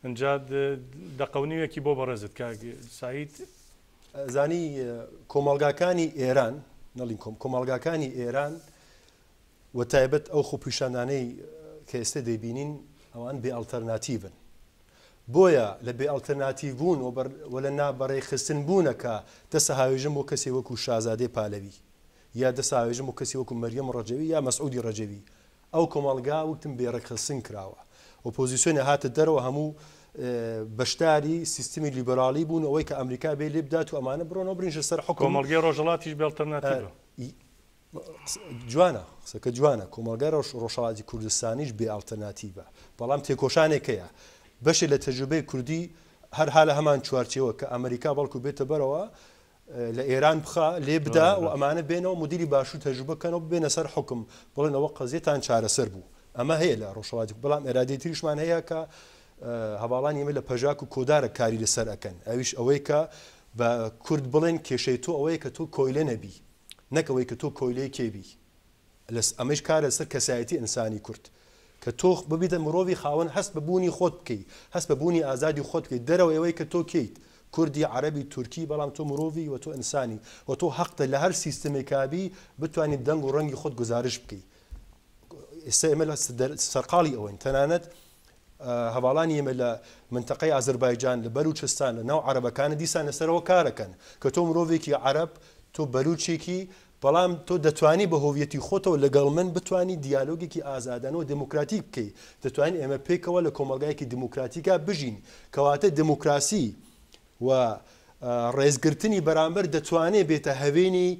ئنجا دەقە و نیوێکی بۆ بەڕێزت کاک سەعید. ئەزانی کۆمەڵگاکانی ئێران نەڵین کۆم کۆمەڵگاکانی ئێران و تایبەت ئەو خۆپیشاندانەی کە ئێستە دەیبینین ئەوان بێ ئەڵتەرناتیڤن بۆیە لە بێ ئەڵتەرناتیڤ بوون و لە نابەڕێکخستن بوونە کە دەسە هاوێژن بۆ کەسێ وەکو شازادەی پالەوی یا دەسە هاوێژن بۆ کەسی وەکو مەریەم ڕەجەوی یا مەسعودی ڕەجەوی ئەو کۆمەڵگا وتم بێ ڕێکخستن کراوە ئۆپۆزیسیۆنی هاتە دەرەوە هەموو بەشداری سیستمی لیبرالی بوون ئەوەی کە ئەمریکا بێ لێ بدات و ئەمانە بڕۆنەوە برینژە سەر حوکم. کۆمەڵگەی ڕۆژهەڵاتیش بێ ئەڵتەرناتیڤە. جوانە قسەکە جوانە کۆمەڵگای ڕۆژهەڵاتی کوردستانیش بێ ئەڵتەرناتیڤە بەڵام تێکۆشانێک هەیە بەشێ لە تەجروبەی کوردی هەر ها لە هەمان چوارچێوە کە ئەمریکا بەڵکو بێتە بەرەوە لە ئێران بخا لێ بدا و ئەمانە بێنەوە مدیری باشوور تەجروبە کەنەوە ببێنە سەر حوکم بڵێن ئەوە قەزیەتان چارەسەر بوو ئەمە هەیە لە ڕۆژهەڵاتی بەڵام ئێرادەی تریشمان هەیە کە هەواڵانی ئێمە لە پەژاک و کۆدارە کاری لەسەر ئەکەن ئەویش ئەوەی کە بە کورد بڵێن کێشەی تۆ ئەوەیە کە تۆ کۆیلە نەبی نەک ئەوەی کە تۆ کۆیلەی کێ بی لەس ئەمەیش کارە لەسەر کەسایەتی ئینسانی کورد کە تۆ ببیتە مرۆڤی خاوەن هەست بە بوونی خۆت بکەی هەست بە بوونی ئازادی خۆت بکەی دەرەوەی ئەوەی کە تۆ کێیت کوردی عەرەبی تورکی بەڵام تۆ مرۆڤی و تۆ ئینسانی و تۆ هەقتە لە هەر سیستمێکا بی بتوانی دەنگ و ڕەنگی خۆت گوزارش بکەی. ئێستا ئێمە لە سەرقاڵی ئەوەین تەنانەت هەڤاڵانی ئێمە لە منتەقەی ئازەربایجان لە بەلوچستان لە ناو عەرەبەکانە دیسان لەسەرەوە کارەکەن کە تۆ مرۆڤێکی عەرەب تۆ بەلوچێکی بەڵام تۆ دەتوانی بە هۆویەتی خۆتەوە لەگەڵ من بتوانی دیالۆگێکی ئازادانە و دێموکراتیک بکەی دەتوانین ئێمە پێکەوە لە کۆمەڵگایەکی دێموکراتیکا بژین کەواتە دێموکراسی و ڕێزگرتنی بەرامبەر دەتوانێ بێتە هەوێنی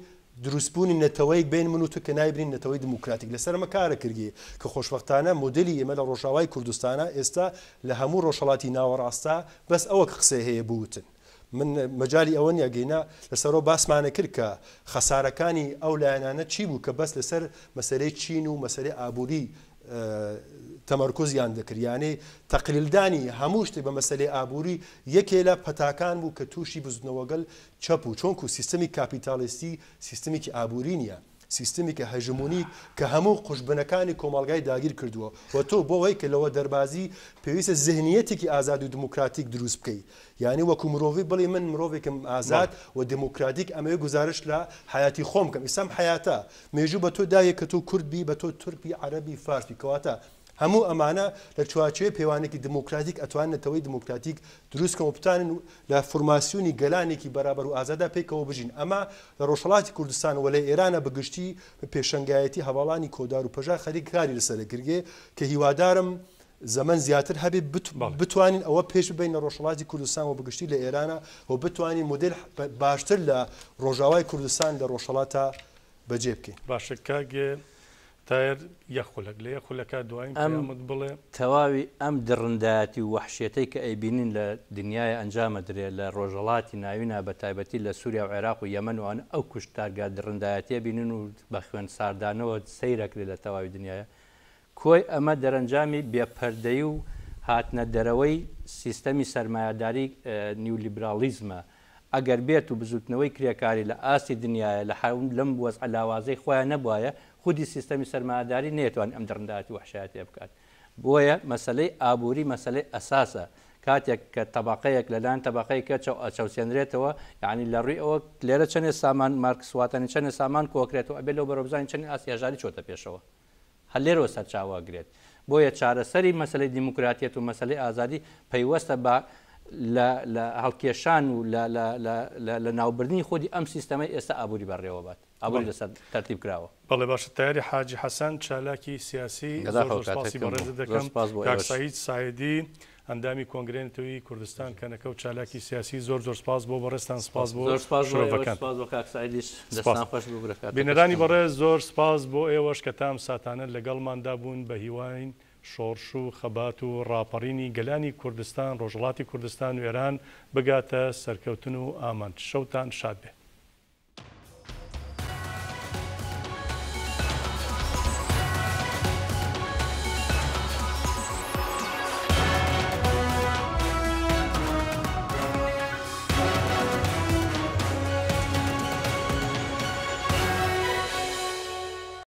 دروستبوونی نەتەوەیەک بین من و تۆ کە نایبنین نەتەوەی دموکراتیک لەسەر ئەمە کارە کردی کە خۆشبەختانە مۆدێلی ئێمە لە ڕۆژاوای کوردستانە ئێستا لە هەموو ڕۆژهەڵاتی ناوەڕاستە بەس ئەوە کە قسەی هەیە بوتن من مەجالی ئەوە نیە گەینا لەسەرەوە باسمانە کرد کە خەسارەکانی ئەو لایەنانە چی بوو کە بەس لەسەر مەسەلەی چین و مەسەلەی ئابووری تەمەرکوزیان دەکرد یانەی تەقلیلدانی هەموو شتێک بە مەسەلەی ئابووری یەکێ لە پەتاکان بوو کە تووشی بزوتنەوەگەل چەپ و چۆنکو سیستەمی کاپیتالیستی سیستمێکی ئابووری نییە سیستمێکی هەژموونی کە هەموو قوژبنەکانی کۆمەڵگای داگیر کردووە و تۆ بۆ ئەوەی کە لەوە دەربازی پێویستە زهنیەتێکی ئازاد و دموکراتیک دروست بکەی یانی وەکو مرۆڤی بڵێی من مرۆڤێکم ئازاد و دموکراتیک ئەمەوێ گوزارشت لە حەیاتی خۆم بکەم ئیستا ئەم حەیاتە مێژوو بە تۆ دایە کە تۆ کورد بی بە تۆ تورک بی عەرەب بی فارس بی کەواتە هەموو ئەمانە لە چوارچێوەی پێوانێکی دموکراتیک ئەتوانن نەتەوەی دموکراتیک دروست کەن و بتوانن لە فورماسیونی گەلانێکی بەرابەر و ئازادا پێکەوە بژین ئەمە لە ڕۆژهەڵاتی کوردستان و لە ئێرانە بە گشتی بە پێشەنگایەتی هەڤاڵانی کۆدار و پەژار خەریک کاری لەسەرە کرگێ کە هیوادارم زەمەن زیاتر هەبێ بتوانین ئەوە پێش ببەین لە ڕۆژهەڵاتی کوردستان و بەگشتی لە ئێرانە و بتوانین مۆدێل باشتر لە ڕۆژاوای کوردستان لە ڕۆژهەڵاتا بەجێ بکەین. باشە کاک تایەر یەک خولەک لە یەک خولەکا دوایین ئەم پەیامت بڵێ. تەواوی ئەم دڕندایەتی و وەحشیەتەی کە ئەیبینین لە دنیایا ئەنجام ئەدرێ لە ڕۆژهەڵاتی ناوینا بە تایبەتی لە سوریا و عێراق و یەمەن و ئەوانە ئەو کوشتارگا دڕندایەتیە بینن و بە خوێن ساردانەوە سەیرەکرێ لە تەواوی دنیایا کۆی ئەمە دەرەنجامی بێ پەردەیی و هاتنە دەرەوەی سیستەمی سەرمایەداری نیولیبراڵیزمە. ئەگەر بێت و بزوتنەوەی کرێکاری لە ئاستی دنیایە لە لەم وەزعە لاوازەی خۆیان نەبوایە خودی سیستەمی سەرمایەداری نەیەتوانی ئەم دڕندایەتی و وەحشایەتیە بکات. بۆیە مەسەلەی ئابوری مەسەلەی ئەساسە. کاتێک کە تەبەقەیەک لە لایەن تەبەقەی کە ئەچەوسێنرێتەوە یانی لە ڕوی ئەوە لێرە چەنێ سامان مارکس واتەنی چەنێ سامان کۆکرێتەوە ئەبێ لەو بەرەوە بزانین چەنێ ئاستی هەژاری چۆتە پێشەوە. هەر لێرەوە سەرچاوە ئەگرێت. بۆیە چارەسەری مەسەلەی دیموکراتیەت و مەسەلەی ئازادی پەیوەستە بە لە لە هەڵکێشان و لە لە لە لە لە ناوبردنی خودی ئەم سیستەمەی ئێستا ئابووری بەڕێوە بات. ئابووری بەڵێ. لەسەر تەرتیب کراوە. بەڵێ باشە تەیاری حاجی حەسەن چالاکی سیاسی زۆر بەداخەوە زۆر سپاسی کاتەکەم بوو. بەڕێزت زۆر دەکەم. سپاس بۆ کاک ئێوەش. سەعید سایدی ئەندامی کۆنگرەی نەتەوەیی کوردستان کەنەکە و چالاکی سیاسی زۆر زۆر سپاس بۆ بەڕێزتان سپاس بۆ زۆر سپاس بۆ ئێوەش شرۆڤەکانتان. سپاس بۆ کاک سەعیدیش سپاس. دەستان خۆش ببورە کاتەکەش بینەرانی کەم بوو. بەڕێز زۆر سپاس بۆ ئێوەش کە تا ئەم ساتانە لەگەڵماندا بوون بە هیواین شۆڕش و خەبات و ڕاپەڕینی گەلانی کوردستان ڕۆژهەڵاتی کوردستان و ئێران بگاتە سەرکەوتن و ئامانج شەوتان شاد بێ.